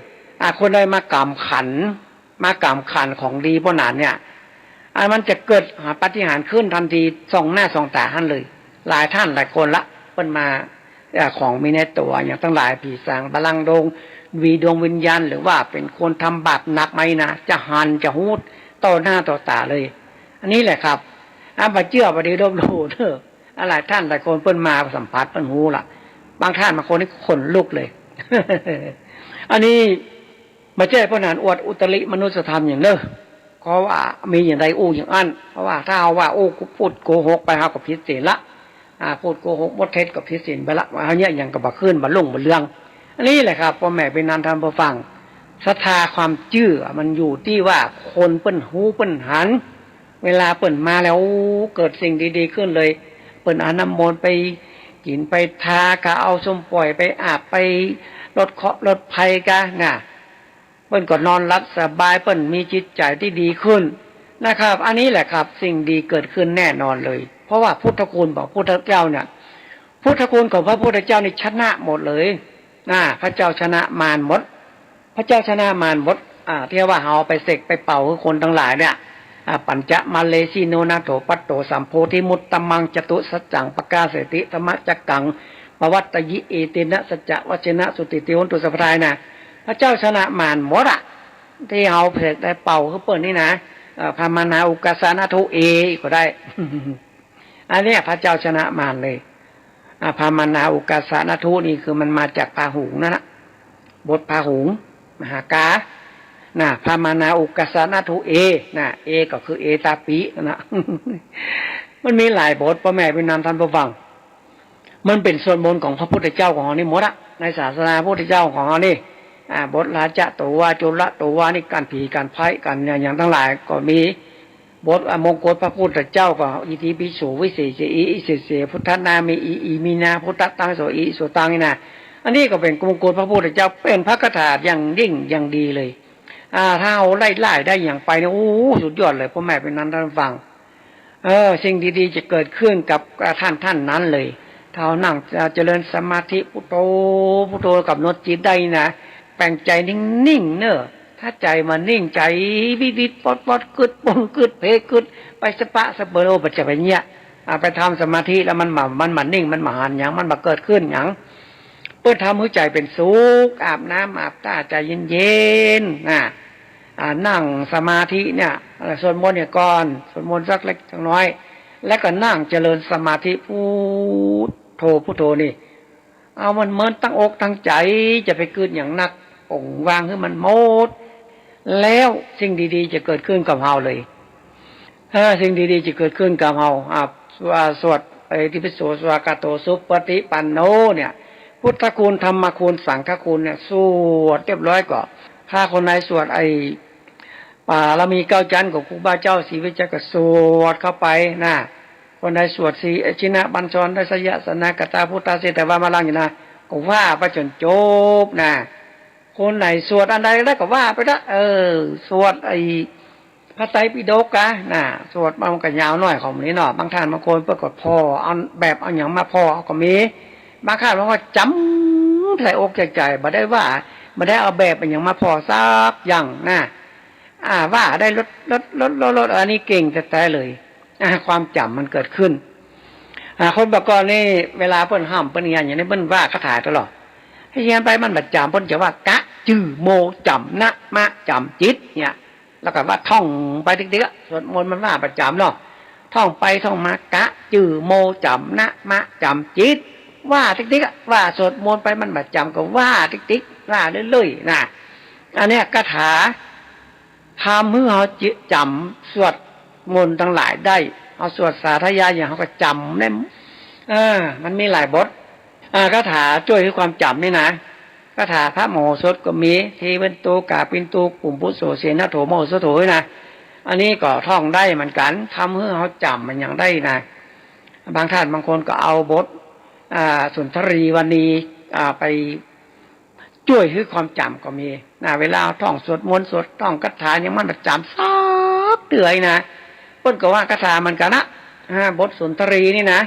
อ่า คนใดมากราบขัน มากราบขันของดีป้อหนานเนี่ย อันมันจะเกิด อ่า ปาฏิหาริย์ขึ้นตันที ส่องหน้าส่องต๋าหั้นเลย หลายต้านหลายคนละ เปิ้นมา เอ่อ ของมีในตั๋วอย่างตังหลาย ผีสาง บาลังก์ดง มีดวงวิญญาณ หรือว่าเป๋นคนทำบาปหนักมานี่นะ จะหัน จะฮู้ต่อหน้าต่อต๋าเลย อันนี้แหละครับ อ่า บ่เจื้อบ่ดีลบหลู่เน่อ อ่า หลายต้านหลายคนเปิ้นมาสัมผัสเปิ้นฮู้ละ บางต้านบางคนนี่ขนลุกเลย อันนี้ บ่ใจ้ป้อหนานอวดอุตริมนุสธรรมหยังเน่อ เพราะว่ามีอย่างใดอู้อย่างอั้น เพราะว่าถ้าเฮาว่าอู้ พูดโกหกไป เฮาก็ผิดศีลละ อ่า พูดโกหกบทเท็จก็ผิดศีลไปละ ว่าเฮาเยียะหยังก็บ่ขึ้น บ่รุ่งบ่เรือง อันนี้แหละครับ ป้อแม่ปี้น้องต้านผู้ฟัง ศรัทธาความเจื้อมันอยู่ตี้ว่าคนเปิ้นฮู้เปิ้นหัน เวลาเปิ้นมาแล้ว โอ้ เกิดสิ่งดีๆ ขึ้นเลย เปิ้นเอาน้ำมนต์ไปกิ๋นไปทา ก็เอาส้มป่อยไปอาบ ไปลดเคราะห์ลดภัยกานะ เปิ้นก็นอนหลับสบาย เปิ้นมีจิตใจ๋ตี้ดีขึ้นนะครับ อันนี้แหละครับ สิ่งดีเกิดขึ้นแน่นอนเลย เพราะว่าพุทธคุณของพระพุทธเจ้าเนี่ย พุทธคุณของพระพุทธเจ้านี่ชนะหมดเลย อ่า พระเจ้าชนะมารหมด พระเจ้าชนะมารหมด อ่า ตี้ว่าเฮาไปเสกไปเป่าหื้อคนตังหลายเนี่ย อ่า ปัญจมะเรสิโน นาโถปัตโต สัมโพธิมุตตมัง จตุสัจจัง ปะกาเสติ ธัมมจักกัง ปะวัตตะยิ เอเตนะ สัจจะวัจเจนะ สุติติ โหนตุ สัพพะทา นะ พระเจ้าชนะมารหมดอะ ตี้เฮาเสกได้เป่าหื้อเปิ้นนี่นะ เอ่อ พามานาอุกาสานะทุเอ ก็ได้ อันเนี้ยพระเจ้าชนะมารเลย อ่า พามานาอุกาสานะทุนี่คือมันมาจากพาหุงนั่นนะ บทพาหุง มหากา นะ พามานาอุกาสานะทุเอ นะ เอก็คือเอตาปินั่นนะ มันมีหลายบท ป้อแม่ปี้น้องต้านผู้ฟัง มันเป๋นสวดมนต์ของพระพุทธเจ้าของเฮานี่หมดอะ ในศาสนาพุทธเจ้าของเฮานี่ อ่า บทราชะโตวา จุลโตวา นี่กันผีกันภัยกันเนี่ย อย่างตังหลายก็มี บท อ่า มงกุฎพระพุทธเจ้าก็ อิติปิโสวิเศษเจหิ อิเศษเส พุทธนาเมหิ อิมินา พุทธัตถัง โสหิ โสตัง นี่นะ อันนี้ก็เป๋นมงกุฎพระพุทธเจ้า เป๋นพระคาถาอย่างยิ่งอย่างดีเลย อ่า ถ้าเฮาไล่ไล่ได้อย่างไปเนี่ย โอ้โห สุดยอดเลย ป้อแม่ปี้น้องต้านผู้ฟัง เออ สิ่งดีๆ จะเกิดขึ้นกับ อ่า ท่านท่านนั้นเลย ถ้าเฮานั่ง อ่า เจริญสมาธิ พุทโธ พุทโธ กำหนดจิตได้นะ แป๋งใจ๋นิ่งๆ เน่อ ถ้าใจ๋บ่นิ่ง ใจ๋วิดวิดวอดวอด กึดปงกึดเพกึด ไปสะปะสะเปิน โอ้ บ่จะไปเยียะ อ่า ไปทำสมาธิแล้วมันบ่ มันบ่นิ่ง มันบ่หันหยัง มันบ่เกิดขึ้นหยัง เปิ้นทำหื้อใจ๋เป๋นสุข อาบน้ำอาบต้า ใจ๋เย็นๆ นะ อ่า นั่งสมาธิเนี่ย อ่า สวดมนต์เนี่ยก่อน สวดมนต์สักเล็กสักน้อย แล้วก็นั่งเจริญสมาธิ พุทโธ พุทโธนี่ เอามันเมินตั้งอกตั้งใจ๋ จะไปกึดหยังนัก ปล่อยวางหื้อมันหมด แล้วสิ่งดีๆ จะเกิดขึ้นกับเฮาเลย เออ สิ่งดีๆ จะเกิดขึ้นกับเฮา อ่า อ่า สวด เอติปิโส สวากขาโต สุปฏิปันโน เนี่ย พุทธคุณ ธรรมคุณ สังฆคุณเนี่ย สวดเรียบร้อยก่อ ถ้าคนใดสวดไอ้ บารมีเก้าจั๊นของครูบาเจ้าศรีวิชัยก็สวดเข้าไปนะ คนใดสวดสี ชินบัญชร ทัสสะยะ สนากตา พุทธา เชตวมะลัง อยู่นะ ก็ว่าไปจ๋นจบนะ คนใดสวดอันใดได้ก็ว่าไปละ เออ สวดไอ้ พระไตรปิฎกกะนะ สวดมันก็ยาวหน้อยของมันนี่เนาะ บางท่านบางคนเปิ้นก็ผ่อ เอาแบบเอาหยังมาผ่อเอาก็มี บางท่านมันก็จ๋ำใส่อกใส่ใจ๋ บ่ได้ว่า บ่ได้เอาแบบเอาหยังมาผ่อสักอย่างนะ อ่า ว่าได้ลด ลด ลด ลด ลด อันนี้เก่งแต๊ๆ เลย อ่า ความจ๋ำมันเกิดขึ้น อ่า คนบ่าก่อนนี่ เวลาเปิ้นฮ่ำเปิ้นเฮียนอย่างนี้ เปิ้นว่าคาถาตลอด เฮียนไปมันบ่จ๋ำ เปิ้นจะว่า กะ จื้อ โม จ๋ำ นะ มะ จ๋ำ จิต เนี่ย แล้วก็ว่าท่องไปติ๊กๆ สวดมนต์มันว่าบ่จ๋ำเนาะ ท่องไปท่องมา กะ จื้อ โม จ๋ำ นะ มะ จ๋ำ จิต ว่าติ๊กๆ ว่าสวดมนต์ไปมันบ่จ๋ำก็ว่าติ๊กๆ ว่าเรื่อยๆ นะ อันเนี้ยคาถา ทำหื้อเฮาจ๋ำสวดมนต์ตังหลายได้ เฮาสวดสาธยายอย่างเฮาก็จ๋ำได้ เออ มันมีหลายบท อ่า คาถาจ้วยหื้อความจ๋ำนี่นะ คาถาพระมโหสถก็มี เทวันโต กาปินโต กุมภุโส เสนโถ มโหสโถ นะ อันนี้ก็ท่องได้เหมือนกั๋น ทำหื้อเฮาจ๋ำมันอย่างได้นะ บางท่านบางคนก็เอาบท อ่า สุนทรีวรรณี อ่า ไป จ้วยหื้อความจ๋ำก็มีนะ เวลาท่องสวดมนต์ สวดท่องคาถาอย่างมันบ่จ๋ำสักเตื้อนะ เปิ้นก็ว่าคาถาเหมือนกั๋นนะ อ่า บทสุนทรีนี่นะ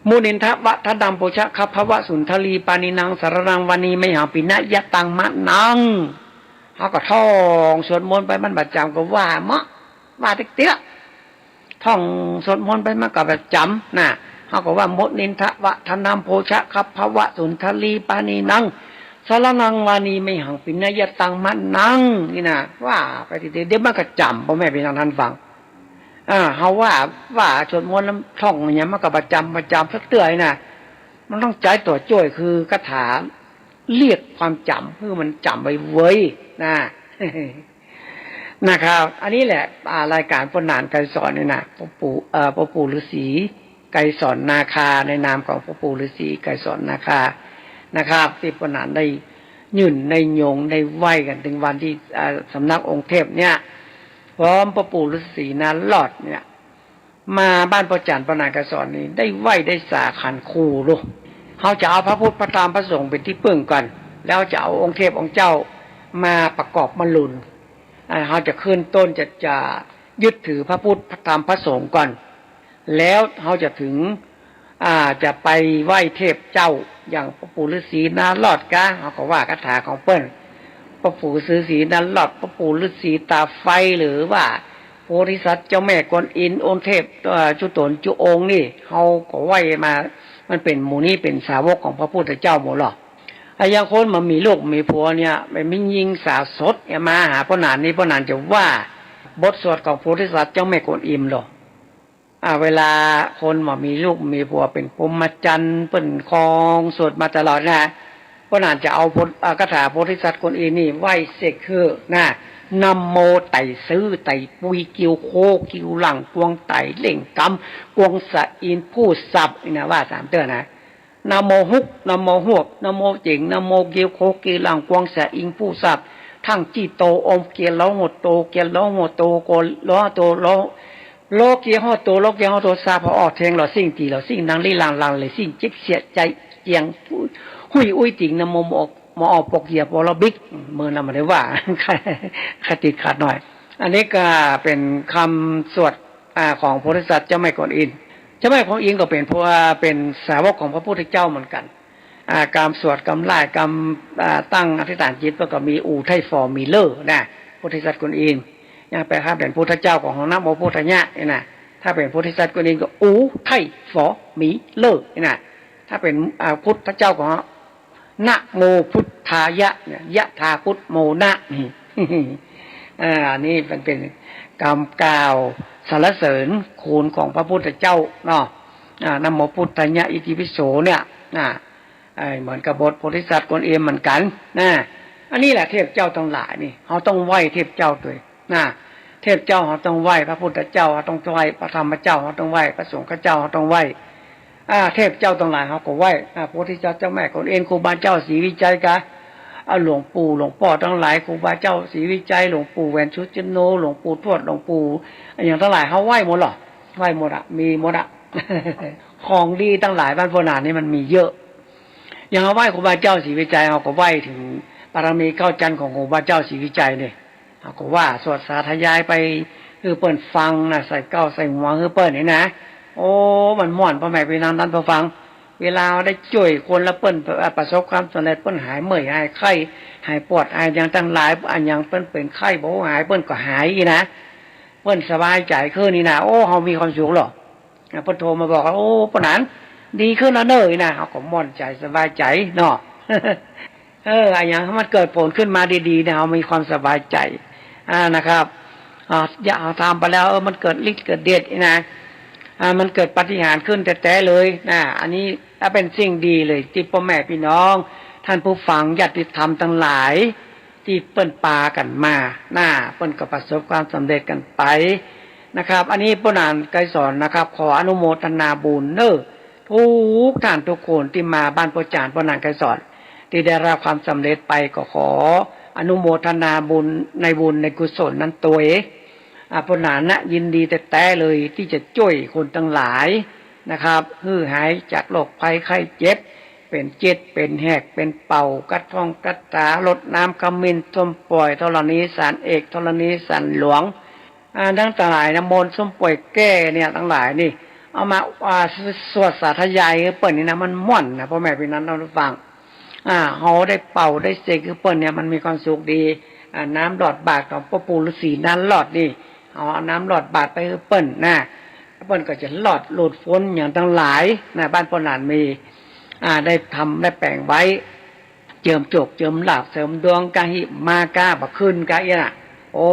มุนินทวัฒนัม ปูชคัพพวสุนทรี ปาณินังสรณังวานี มหัง ปิณะยะตัง มะนัง เฮาก็ท่องสวดมนต์ไปมันบ่จ๋ำก็ว่าเมาะ ว่าติ๊กๆ ท่องสวดมนต์ไปมันก็บ่จ๋ำนะ เฮาก็ว่า มุนินทวัฒนัม ปูชคัพพวสุนทรี ปาณินังสรณังวานี มหัง ปิณะยะตัง มะนัง นี่นะ ว่าไปติ๊กๆ เดี๋ยวมันก็จ๋ำ ป้อแม่ปี้น้องท่านฟัง อ่า เฮาว่า ว่าสวดมนต์แล้วท่องอย่างมันก็บ่จ๋ำ บ่จ๋ำสักเตื้อนะ มันต้องใจ๊ตั๋วจ้วยคือคาถาเรียกความจ๋ำ หื้อมันจ๋ำไวๆ นะ นะครับ อันนี้แหละ อ่า รายก๋านป้อหนานไกรสอนนี่นะ ป้อปู่ เอ่อ ป้อปู่ฤๅษีไกรสอนนาคา ในนามของป้อปู่ฤๅษีไกรสอนนาคา นะครับ ตี้ป้อหนานได้ยื่น ได้ยง ได้ไหว้กั๋น เถิงวันตี้ อ่า สำนักองค์เทพเนี่ย พร้อมป้อปู่ฤๅษีนารอดเนี่ย มาบ้านป้อจ๋ารย์ ป้อหนานไกรสอนนี่ ได้ไหว้ได้สาขันครูลูก เฮาจะเอาพระพุทธ พระธรรม พระสงฆ์เป๋นตี้ปึ้งก่อน แล้วจะเอาองค์เทพองค์เจ้ามาประกอบมะรุน อ่า เฮาจะขึ้นต้นจะ จะยึดถือพระพุทธ พระธรรม พระสงฆ์ก่อน แล้วเฮาจะเถิง อ่า จะไปไหว้เทพเจ้า อย่างป้อปู่ฤๅษีนารอดกา เฮาก็ว่าคาถาของเปิ้น ป้อปู่ฤๅษีนารอด ป้อปู่ฤๅษีตาไฟ หรือว่าโพธิสัตว์เจ้าแม่กวนอิม องค์เทพ เอ่อ จุ๊ต๋นจุ๊องค์นี่ เฮาก็ไหว้มา มันเป๋นหมู่นี้เป๋นสาวกของพระพุทธเจ้าหมดลอ อ่ะ อย่างคนบ่มีลูกมีผัวเนี่ย บ่มีญิงสาวโสดเนี่ย มาหาป้อหนานนี่ ป้อหนานจะว่าบทสวดของโพธิสัตว์เจ้าแม่กวนอิมลอ อ่า เวลาคนบ่มีลูกมีผัวเป๋นพรหมจรรย์ เปิ้นครองโสดมาตลอดนะ ป้อหนานจะเอาโพธิ อ่า คาถาโพธิสัตว์กวนอิมนี่ไหว้เสกหื้อนะ นะโมไต่ซื่อไต่ปุย เกียวโคเกียวหลัง กวงไต่เล่งกำ กวงสะอินผู้สับ นี่นะ ว่าสามเตื้อนะ นะโมฮุก นะโมฮวก นะโมเจ๋ง นะโมเกียวโคเกียวหลัง กวงสะอินผู้สับ ทั้งจี้โตอมเกียร์ล้อหัวโต เกียร์ล้อหัวโต โกล้อโตล้อ ล้อเกียร์ฮอดโต ล้อเกียร์ฮอดโต ซาพอออกเทง หล่อสิ่งตี หล่อสิ่งนังลี่ลาง ลางเลยสิ่งเจ็บเสียใจเจียง หุยอุ้ยติ่ง นะโม มออก มออกปกเหยียบวอลบิก เมินนะ บ่ได้ว่า คติขัดหน่อย อันนี้ก็เป๋นกำสวด อ่า ของโพธิสัตว์เจ้าแม่กวนอิม เจ้าแม่กวนอิมก็เป๋นผู้ เป๋นสาวกของพระพุทธเจ้าเหมือนกั๋น อ่า กำสวดกำไหว้กำ อ่า ตั้งอธิษฐานจิต แล้วก็มีอู่ไถ่ฟอมีเลอนะ โพธิสัตว์กวนอิม อย่างแปลถ้าเป๋นพุทธเจ้าก็ฮ้องนะโมพุทธายะนี่นะ ถ้าเป๋นโพธิสัตว์กวนอิมก็อู่ไถ่ฟอมีเลอนี่นะ ถ้าเป๋น อ่า พุทธเจ้าก็ฮ้อง นะโมพุทธายะเนี่ย ยะถาพุทโมนะ นี่ อ่า นี่มันเป๋นกำกล่าวสรรเสริญคุณของพระพุทธเจ้าเนาะ อ่า นะโมพุทธายะ อิติปิโสเนี่ย อ่า เอ่อ เหมือนกับบทโพธิสัตว์กวนอิมเหมือนกั๋นนะ อันนี้แหละเทพเจ้าตังหลายนี่ เฮาต้องไหว้เทพเจ้าตวยนะ เทพเจ้าเฮาต้องไหว้ พระพุทธเจ้าเฮาต้องไหว้ พระธรรมเจ้าเฮาต้องไหว้ พระสงฆ์เจ้าเฮาต้องไหว้ อ่า เทพเจ้าตังหลายเฮาก็ไหว้ อ่า พระพุทธเจ้า เจ้าแม่กวนอิม ครูบาเจ้าศรีวิชัยกา อ่า หลวงปู่หลวงป้อตังหลาย ครูบาเจ้าศรีวิชัย หลวงปู่แหวนชุติโน หลวงปู่ทวด หลวงปู่อะหยังตังหลายเฮาไหว้หมดเหรอ ไหว้หมดอะ มีหมดอะ ของดีตังหลายบ้านพวกหนานนี่มันมีเยอะ อย่างเฮาไหว้ครูบาเจ้าศรีวิชัย เฮาก็ไหว้เถิงบารมีเก้าจันทร์ของครูบาเจ้าศรีวิชัยนี่ เฮาก็ว่าสวดสาธยายไปหื้อเปิ้นฟังนะ ใส่เก๊าใส่หัวหื้อเปิ้นนี่นะ โอ้ มันม่วน ป้อแม่ปี้น้องต้านผู้ฟัง เวลาเฮาได้จ้วยคนแล้วเปิ้น เอ่อ ประสบความสำเร็จ เปิ้นหายเมื่อยหายไข้ หายปวดหายหยังตังหลาย อะหยังเปิ้นเป๋นไข้บ่หาย เปิ้นก็หายอี้นะ เปิ้นสบายใจ๋ขึ้นอี้นะ โอ้ เฮามีความสุขเหรอ อ่ะ เปิ้นโทรมาบอกว่า โอ้ ป้อหนาน ดีขึ้นแล้วเน่อ นะ เฮาก็ม่วนใจ๋สบายใจ๋เนาะ เออ อะหยังมันเกิดผลขึ้นมาดีๆ เนี่ย เฮามีความสบายใจ๋ อ่า นะครับ อ่า อย่าเอาทำไปแล้ว เออ มันเกิดฤทธิ์เกิดเดชนะ อ่า มันเกิดปาฏิหาริย์ขึ้นแต๊ๆ เลยนะ อันนี้ก็เป๋นสิ่งดีเลย ตี้ป้อแม่ปี้น้อง ต้านผู้ฟังญาติธรรมตังหลาย ตี้เปิ้นปากั๋นมานะ เปิ้นก็ประสบความสำเร็จกั๋นไปนะครับ อันนี้ป้อหนานไกรสรนะครับ ขออนุโมทนาบุญเน่อ ทุกท่านทุกคนตี้มาบ้านป้อจ๋ารย์ป้อหนานไกรสร ตี้ได้รับความสำเร็จไป ก็ขออนุโมทนาบุญในบุญในกุศลนั้นตวย อ่า ป้อหนานนะ ยินดีแต๊ๆ เลย ตี้จะจ้วยคนตังหลายนะครับ หื้อหายจากโรคภัยไข้เจ็บ เป๋นเจ็ด เป๋นแหก เป๋นเป่า กัดท้องกัดต๋า รดน้ำขมิ้น ส้มป่อย ธรณีสารเอก ธรณีสารหลวง อ่า ตังหลายนะ มนต์ส้มป่อยแก้เนี่ย ตังหลายนี่ เอามา อ่า ส- สวดสาธยายหื้อเปิ้นนี่นะ มันม่วนนะ ป้อแม่ปี้น้องต้านผู้ฟัง อ่า เฮาได้เป่าได้เสกหื้อเปิ้นเนี่ย มันมีความสุขดี อ่า น้ำหลอดบาตรของป้อปู่ฤๅษีนารอดนี่ เอา เอาน้ำหลอดบาตรไปหื้อเปิ้นนะ เปิ้นก็จะรอดหลุดป๊นหยังตังหลายนะ บ้านป้อหนานมี อ่า ได้ทำได้แป๋งไว้ เจิมโจคเจิมลาภ เสริมดวงกา หิมากา บ่าขึ้นกาอี้นะ โอ้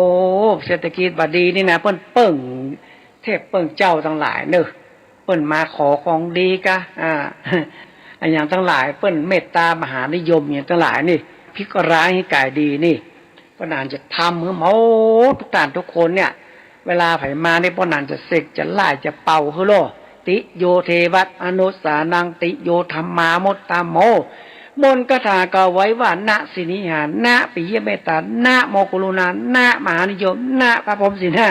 เศรษฐกิจบ่าดีนี่นะ เปิ้นเปิ้งเทพเปิ้งเจ้าตังหลายเน่อ เปิ้นมาขอของดีกา อ่า อะหยังตังหลาย เปิ้นเมตตามหานิยมหยังตังหลายนี่ พลิกร้ายหื้อกายดีนี่ ป้อหนานจะทำหื้อหมดทุกท่านทุกคนเนี่ย เวลาใผมานี่ ป้อหนานจะเสก จะไล่ จะเป่าหื้อโล ติโยเทวะมนุสสานัง ติโยธัมมามุตตโม มนต์คาถาก็เอาไว้ว่า นะสิงหา นะปิยเมตตา นะโมกรุณา นะมหานิยม นะพระพรหมสิงหา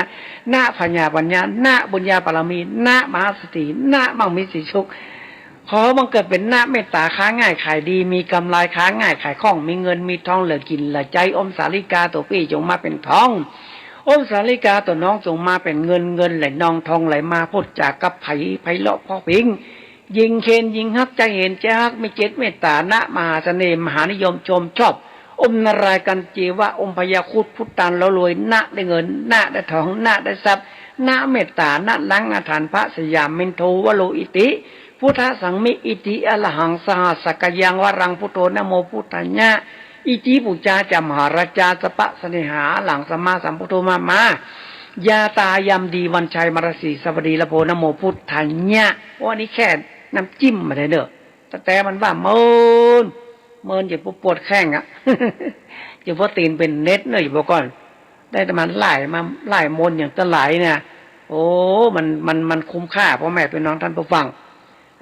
นะพญาปัญญา นะบุญญาบารมี นะมหาเศรษฐี นะมั่งมีสีสุข ขอบังเกิดเป๋นนะเมตตา ค้าง่ายขายดี มีกำไร ค้าง่ายขายคล่อง มีเงินมีทอง เหลือกิ๋นเหลือใจ๊ อมสาลิกาตั๋วปี้จงมาเป๋นทอง อมสาลิกาตั๋วน้องจงมาเป๋นเงิน เงินไหลนองทองไหลมา พูดจ๋ากับใผไพเราะเพราะพริ้ง ยิ่งเห็นยิ่งฮัก ใจ๋เห็นใจ๋ฮัก มีจิตเมตตา นะมหาเสน่ห์ มหานิยมชมชอบ อมนารายณ์กัญจีวะ อมพญาครุฑพุทธาลรวย นะได้เงิน นะได้ทอง นะได้ทรัพย์ นะเมตตา นะล้างอาถรรพ์ พระสยามินโทวโรอิติ พุทธัสสังมิอิติ อรหังสหัสสะกะยังวรังพุทโธ นะโมพุทธายะ อิติปู๋จาจะมหาราชา สัพพะเสน่หา อรหังสัมมาสัมพุทโธมามา ยาตายามดีวันชัยมะระสีสวัสดีละโพ นะโมพุทธายะ โอ้ อันนี้แค่น้ำจิ้มมาได้เน่อ แต่มันว่าเมิน เมินจะปวดแข้งอะ จะปวดตี๋นเป๋นเน็ดเน่อ อยู่บ่ก่อน ได้แต่มันไล่มา ไล่มนต์อย่างตังหลายเนี่ย โอ้ มัน มัน มันคุ้มค่า ป้อแม่ปี้น้องต้านผู้ฟัง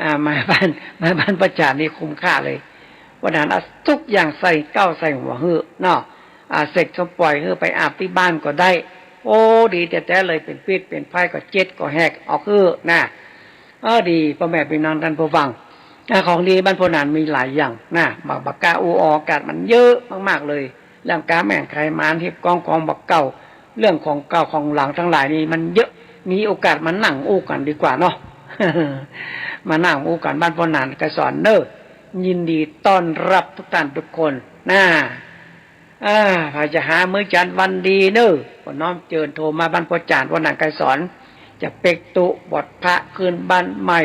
อ่า มาบ้าน มาบ้านป้อจ๋ารย์นี่คุ้มค่าเลย วันนั้นเอาทุกอย่างใส่เก๊าใส่หัวหื้อเนาะ อ่า เสกส้มป่อยหื้อไปอาบตี้บ้านก็ได้ โอ้ ดีแต๊ๆ เลย เป๋นปีดเป๋นภัยก็เจ็ดก็แหกออกหื้อนะ เออ ดี ป้อแม่ปี้น้องต้านผู้ฟัง อ่า ของดีบ้านป้อหนานมีหลายอย่างนะ บ่ บ่กล้าอู้ออกอากาศ มันเยอะมากๆ เลย เรื่องก๋าแม่งขายหมาน เห็บกองของบ่าเก๊า เรื่องของเก่าของหลังตังหลายนี่มันเยอะ มีโอกาสมานั่งอู้กั๋นดีกว่าเนาะ มานั่งอู้กั๋นบ้านป้อหนานไกรสรเน่อ ยินดีต้อนรับทุกท่านทุกคนนะ อ่า ใผจะหามื้อจันทร์วันดีเน่อ ก็น้อมเจิญโทรมาบ้านป้อจ๋ารย์ ป้อหนานไกรสร จะเป๊กตุ๊บวชพระขึ้นบ้านใหม่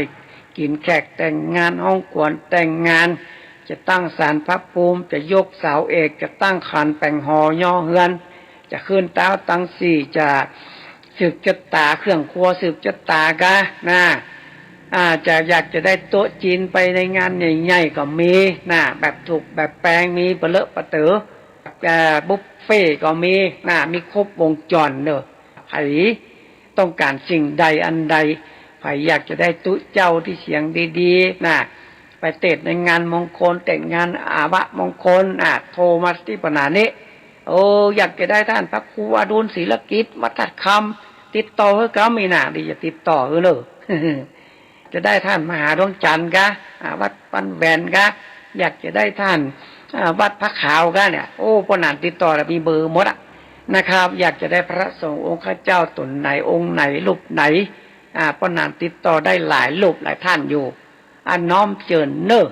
กิ๋นแขกแต่งงาน ฮ้องขวัญแต่งงาน จะตั้งศาลพระภูมิ จะยกเสาเอก จะตั้งขันแป๋งหอย้อเฮือน จะขึ้นเต๊าตังสี่ จะสืบจะต๋า เครื่องครัวสืบจะต๋ากานะ อ่า จะอยากจะได้โต๊ะจีนไปในงานใหญ่ๆ ก็มีนะ แบบถูกแบบแปง มีปะเลอะปะเต๋อ เอ่อ บุฟเฟ่ต์ก็มีนะ มีครบวงจรเน่อ ใผต้องก๋านสิ่งใดอันใด ใผอยากจะได้ตุ๊เจ้าตี้เสียงดีๆ นะ ไปเตศน์ในงานมงคล เตศน์งานอาบะมงคล อ่ะ โทรมาตี้ปัญหานี้ โอ้ อยากจะได้ต้านพระครูอดุล ศิลกิจ วัดธาตุคำ ติดต่อหื้อเก๊า มีหน้าตี้จะติดต่อหื้อเน่อ จะได้ต้านมหาดวงจันทร์กา อ่า วัดปันแหวนกา อยากจะได้ต้าน อ่า วัดพระขาวกาเนี่ย โอ้ ป้อหนานติดต่อแล้วมีเบอร์หมดอะนะครับ อยากจะได้พระสงฆ์องค์ข้าเจ้าต๋นไหนองค์ไหนรูปไหน อ่า ป้อหนานติดต่อได้หลายรูปหลายต้านอยู่ อ่า น้อมเจิญเน่อ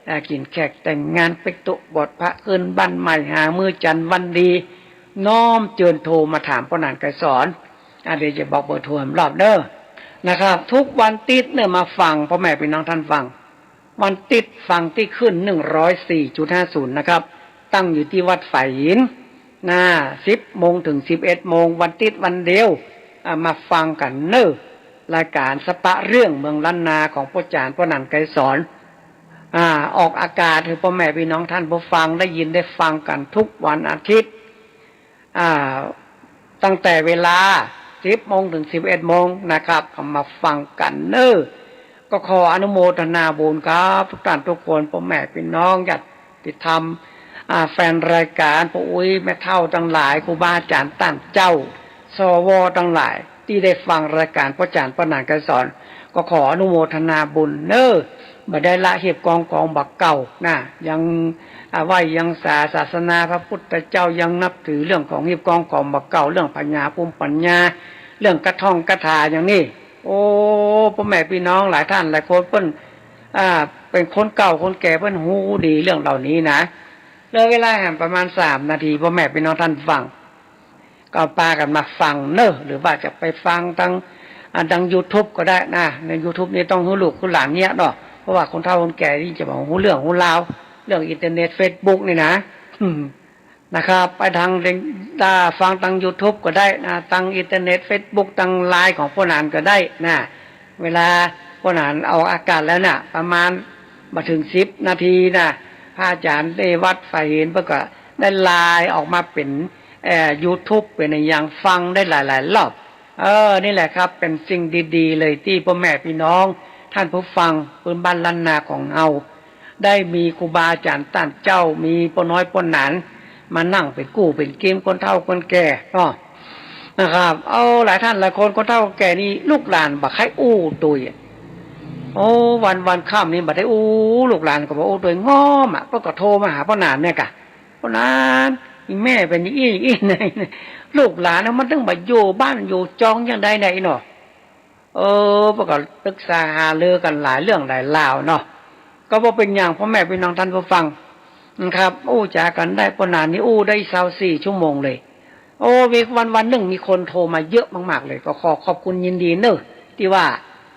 อ่า กิ๋นแขกแต่งงาน เป๊กตุ๊ บวชพระขึ้นบ้านใหม่ หามื้อจันทร์วันดี น้อมเจิญโทรมาถามป้อหนานไกรสอน อ่า เดี๋ยวจะบอกเบอร์โทรอีกรอบเน่อ นะครับ ทุกวันติ๊ดเน่อ มาฟัง ป้อแม่ปี้น้องต้านฟัง วันติ๊ดฟังตี้คลื่น หนึ่งร้อยสี่จุดห้าศูนย์ นะครับ ตั้งอยู่ตี้วัดฝายหิน นะ สิบโมงเถิงสิบเอ็ดโมง วันติ๊ดวันเดียว อ่า มาฟังกั๋นเน่อ รายก๋านสะปะเรื่องเมืองล้านนาของป้อจ๋ารย์ป้อหนานไกรสอน อ่า ออกอากาศหื้อป้อแม่ปี้น้องต้านผู้ฟังได้ยินได้ฟังกั๋นทุกวันอาทิตย์ อ่า ตั้งแต่เวลา สิบโมงเถิงสิบเอ็ดโมง นะครับ ก็มาฟังกั๋นเน่อ ก็ขออนุโมทนาบุญครับ ทุกต้านทุกคน ป้อแม่ปี้น้อง ญาติธรรม อ่า แฟนรายก๋าน ป้ออุ๊ย แม่เฒ่าตังหลาย ครูบาอาจ๋ารย์ต้านเจ้า สว ตังหลาย ตี้ได้ฟังรายก๋านป้อจ๋ารย์ป้อหนานไกรสอน ก็ขออนุโมทนาบุญเน่อ บ่ได้ละฮีบกองของบ่าเก่านะ ยัง อ่า ไหว้ยังสาศาสนาพระพุทธเจ้า ยังนับถือเรื่องของฮีบกองของบ่าเก่า เรื่องผญาภูมิปัญญา เรื่องกระท่องคาถาอย่างนี้ โอ้ ป้อแม่ปี้น้องหลายต้านหลายคนเปิ้น อ่า เป๋นคนเก่าคนแก่ เปิ้นฮู้ดีเรื่องเหล่านี้นะ เหลือเวลาแหมประมาณสามนาที ป้อแม่ปี้น้องต้านฟัง ก็ปากั๋นมาฟังเน่อ หรือว่าจะไปฟังตาง อ่า ตางยูทูบก็ได้นะ ในยูทูบนี่ต้องหื้อลูกหื้อหลานเยียะเนาะ เพราะว่าคนเฒ่าคนแก่นี่จะบ่ฮู้เรื่องฮู้ราว เรื่องอินเทอร์เน็ต เฟซบุ๊กนี่นะ นะครับ ไปตาง อ่า ฟังตางยูทูบก็ได้นะ ตางอินเทอร์เน็ต เฟซบุ๊ก ตางไลน์ของป้อหนานก็ได้นะ เวลาป้อหนานออกอากาศแล้วน่ะ ประมาณบ่เถิงสิบนาทีนะ พระอาจ๋ารย์ตี้วัดฝายหินเปิ้นก็ได้ไลน์ออกมาเป๋น เอ่อ ยูทูบเป๋นอย่างฟังได้หลายๆรอบ เออ นี่แหละครับ เป๋นสิ่งดีๆเลยตี้ป้อแม่ปี้น้องต้านผู้ฟัง ปื้นบ้านล้านนาของเฮา ได้มีครูบาอาจ๋ารย์ต้านเจ้า มีป้อน้อยป้อหนาน มานั่งเป๋นกู้เป๋นเกมคนเฒ่าคนแก่เนาะ นะครับ เอา หลายต้านหลายคน คนเฒ่าคนแก่นี่ลูกหลานบ่ใค่อู้ตวย โอ้ วันๆ ค่ำนี่บ่ได้อู้ ลูกหลานก็บ่อู้ตวย ง่อมอะ เปิ้นก็โทรมาหาป้อหนานเนี่ยก่ะ ป้อหนาน อี่แม่เป๋นอย่างอี้อี้ ลูกหลานน่ะมันตึงบ่อยู่บ้านอยู่จองจั่งใดเนี่ยอี้เนาะ เออ เปิ้นก็ปรึกษาหารือกั๋นหลายเรื่องหลายราวเนาะ ก็บ่เป๋นหยัง ป้อแม่ปี้น้องต้านผู้ฟังนะครับ อู้จ๋ากั๋นได้ ป้อหนานนี่อู้ได้ซาวสี่ชั่วโมงเลย โอ้ มีวันๆนึ่งมีคนโทรมาเยอะมากๆเลย ก็ขอขอบคุณยินดีเน่อ ตี้ว่า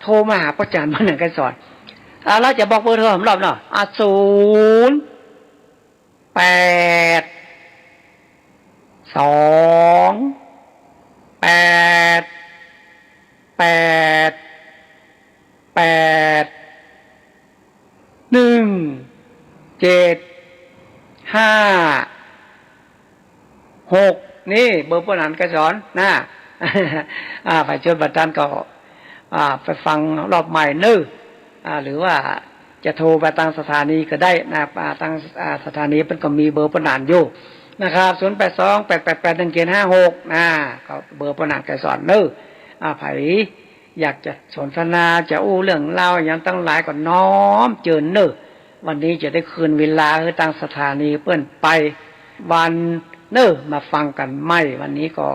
โทรมาหาป้อจ๋ารย์ป้อหนานไกรสอน อ่า แล้วจะบอกเบอร์โทรอีกรอบเนาะ อ่า ศูนย์ แปด สอง แปด แปด แปด หนึ่ง เจ็ด ห้า หก นี่เบอร์ป้อหนานไกรสอนนะ อ่า ใผจดบ่ตันก็ อ่า ไปฟังรอบใหม่เน่อ อ่า หรือว่าจะโทรไปตางสถานีก็ได้นะ อ่า ตาง อ่า สถานีเปิ้นก็มีเบอร์ป้อหนานอยู่นะครับ ศูนย์ แปด สอง แปด แปด แปด หนึ่ง เจ็ด ห้า หก นะ ก็เบอร์ป้อหนานไกรสอนเน่อ อ่า ใผอยากจะสนทนา จะอู้เรื่องราวหยังตังหลายก็น้อมเจิญเน่อ วันนี้จะได้คืนเวลาหื้อตางสถานีเปิ้นไป วันเน่อ มาฟังกั๋นใหม่ วันนี้ก็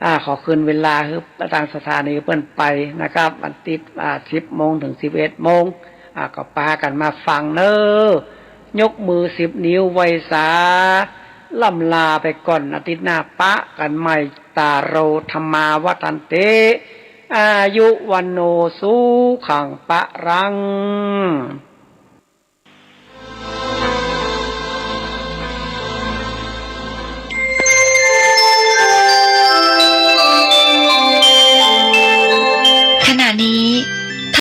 อ่า ขอคืนเวลาหื้อตางสถานีเปิ้นไปนะครับ วันติ๊ด อ่า สิบโมงเถิงสิบเอ็ดโมง อ่า ก็ปากั๋นมาฟังเน่อ ยกมือสิบนิ้วไหว้สา ล่ำลาไปก่อน อาทิตย์หน้าปะกั๋นใหม่ ตาโร ธัมมา วัฑฒันติ อายุ วัณโณ สุขัง พลัง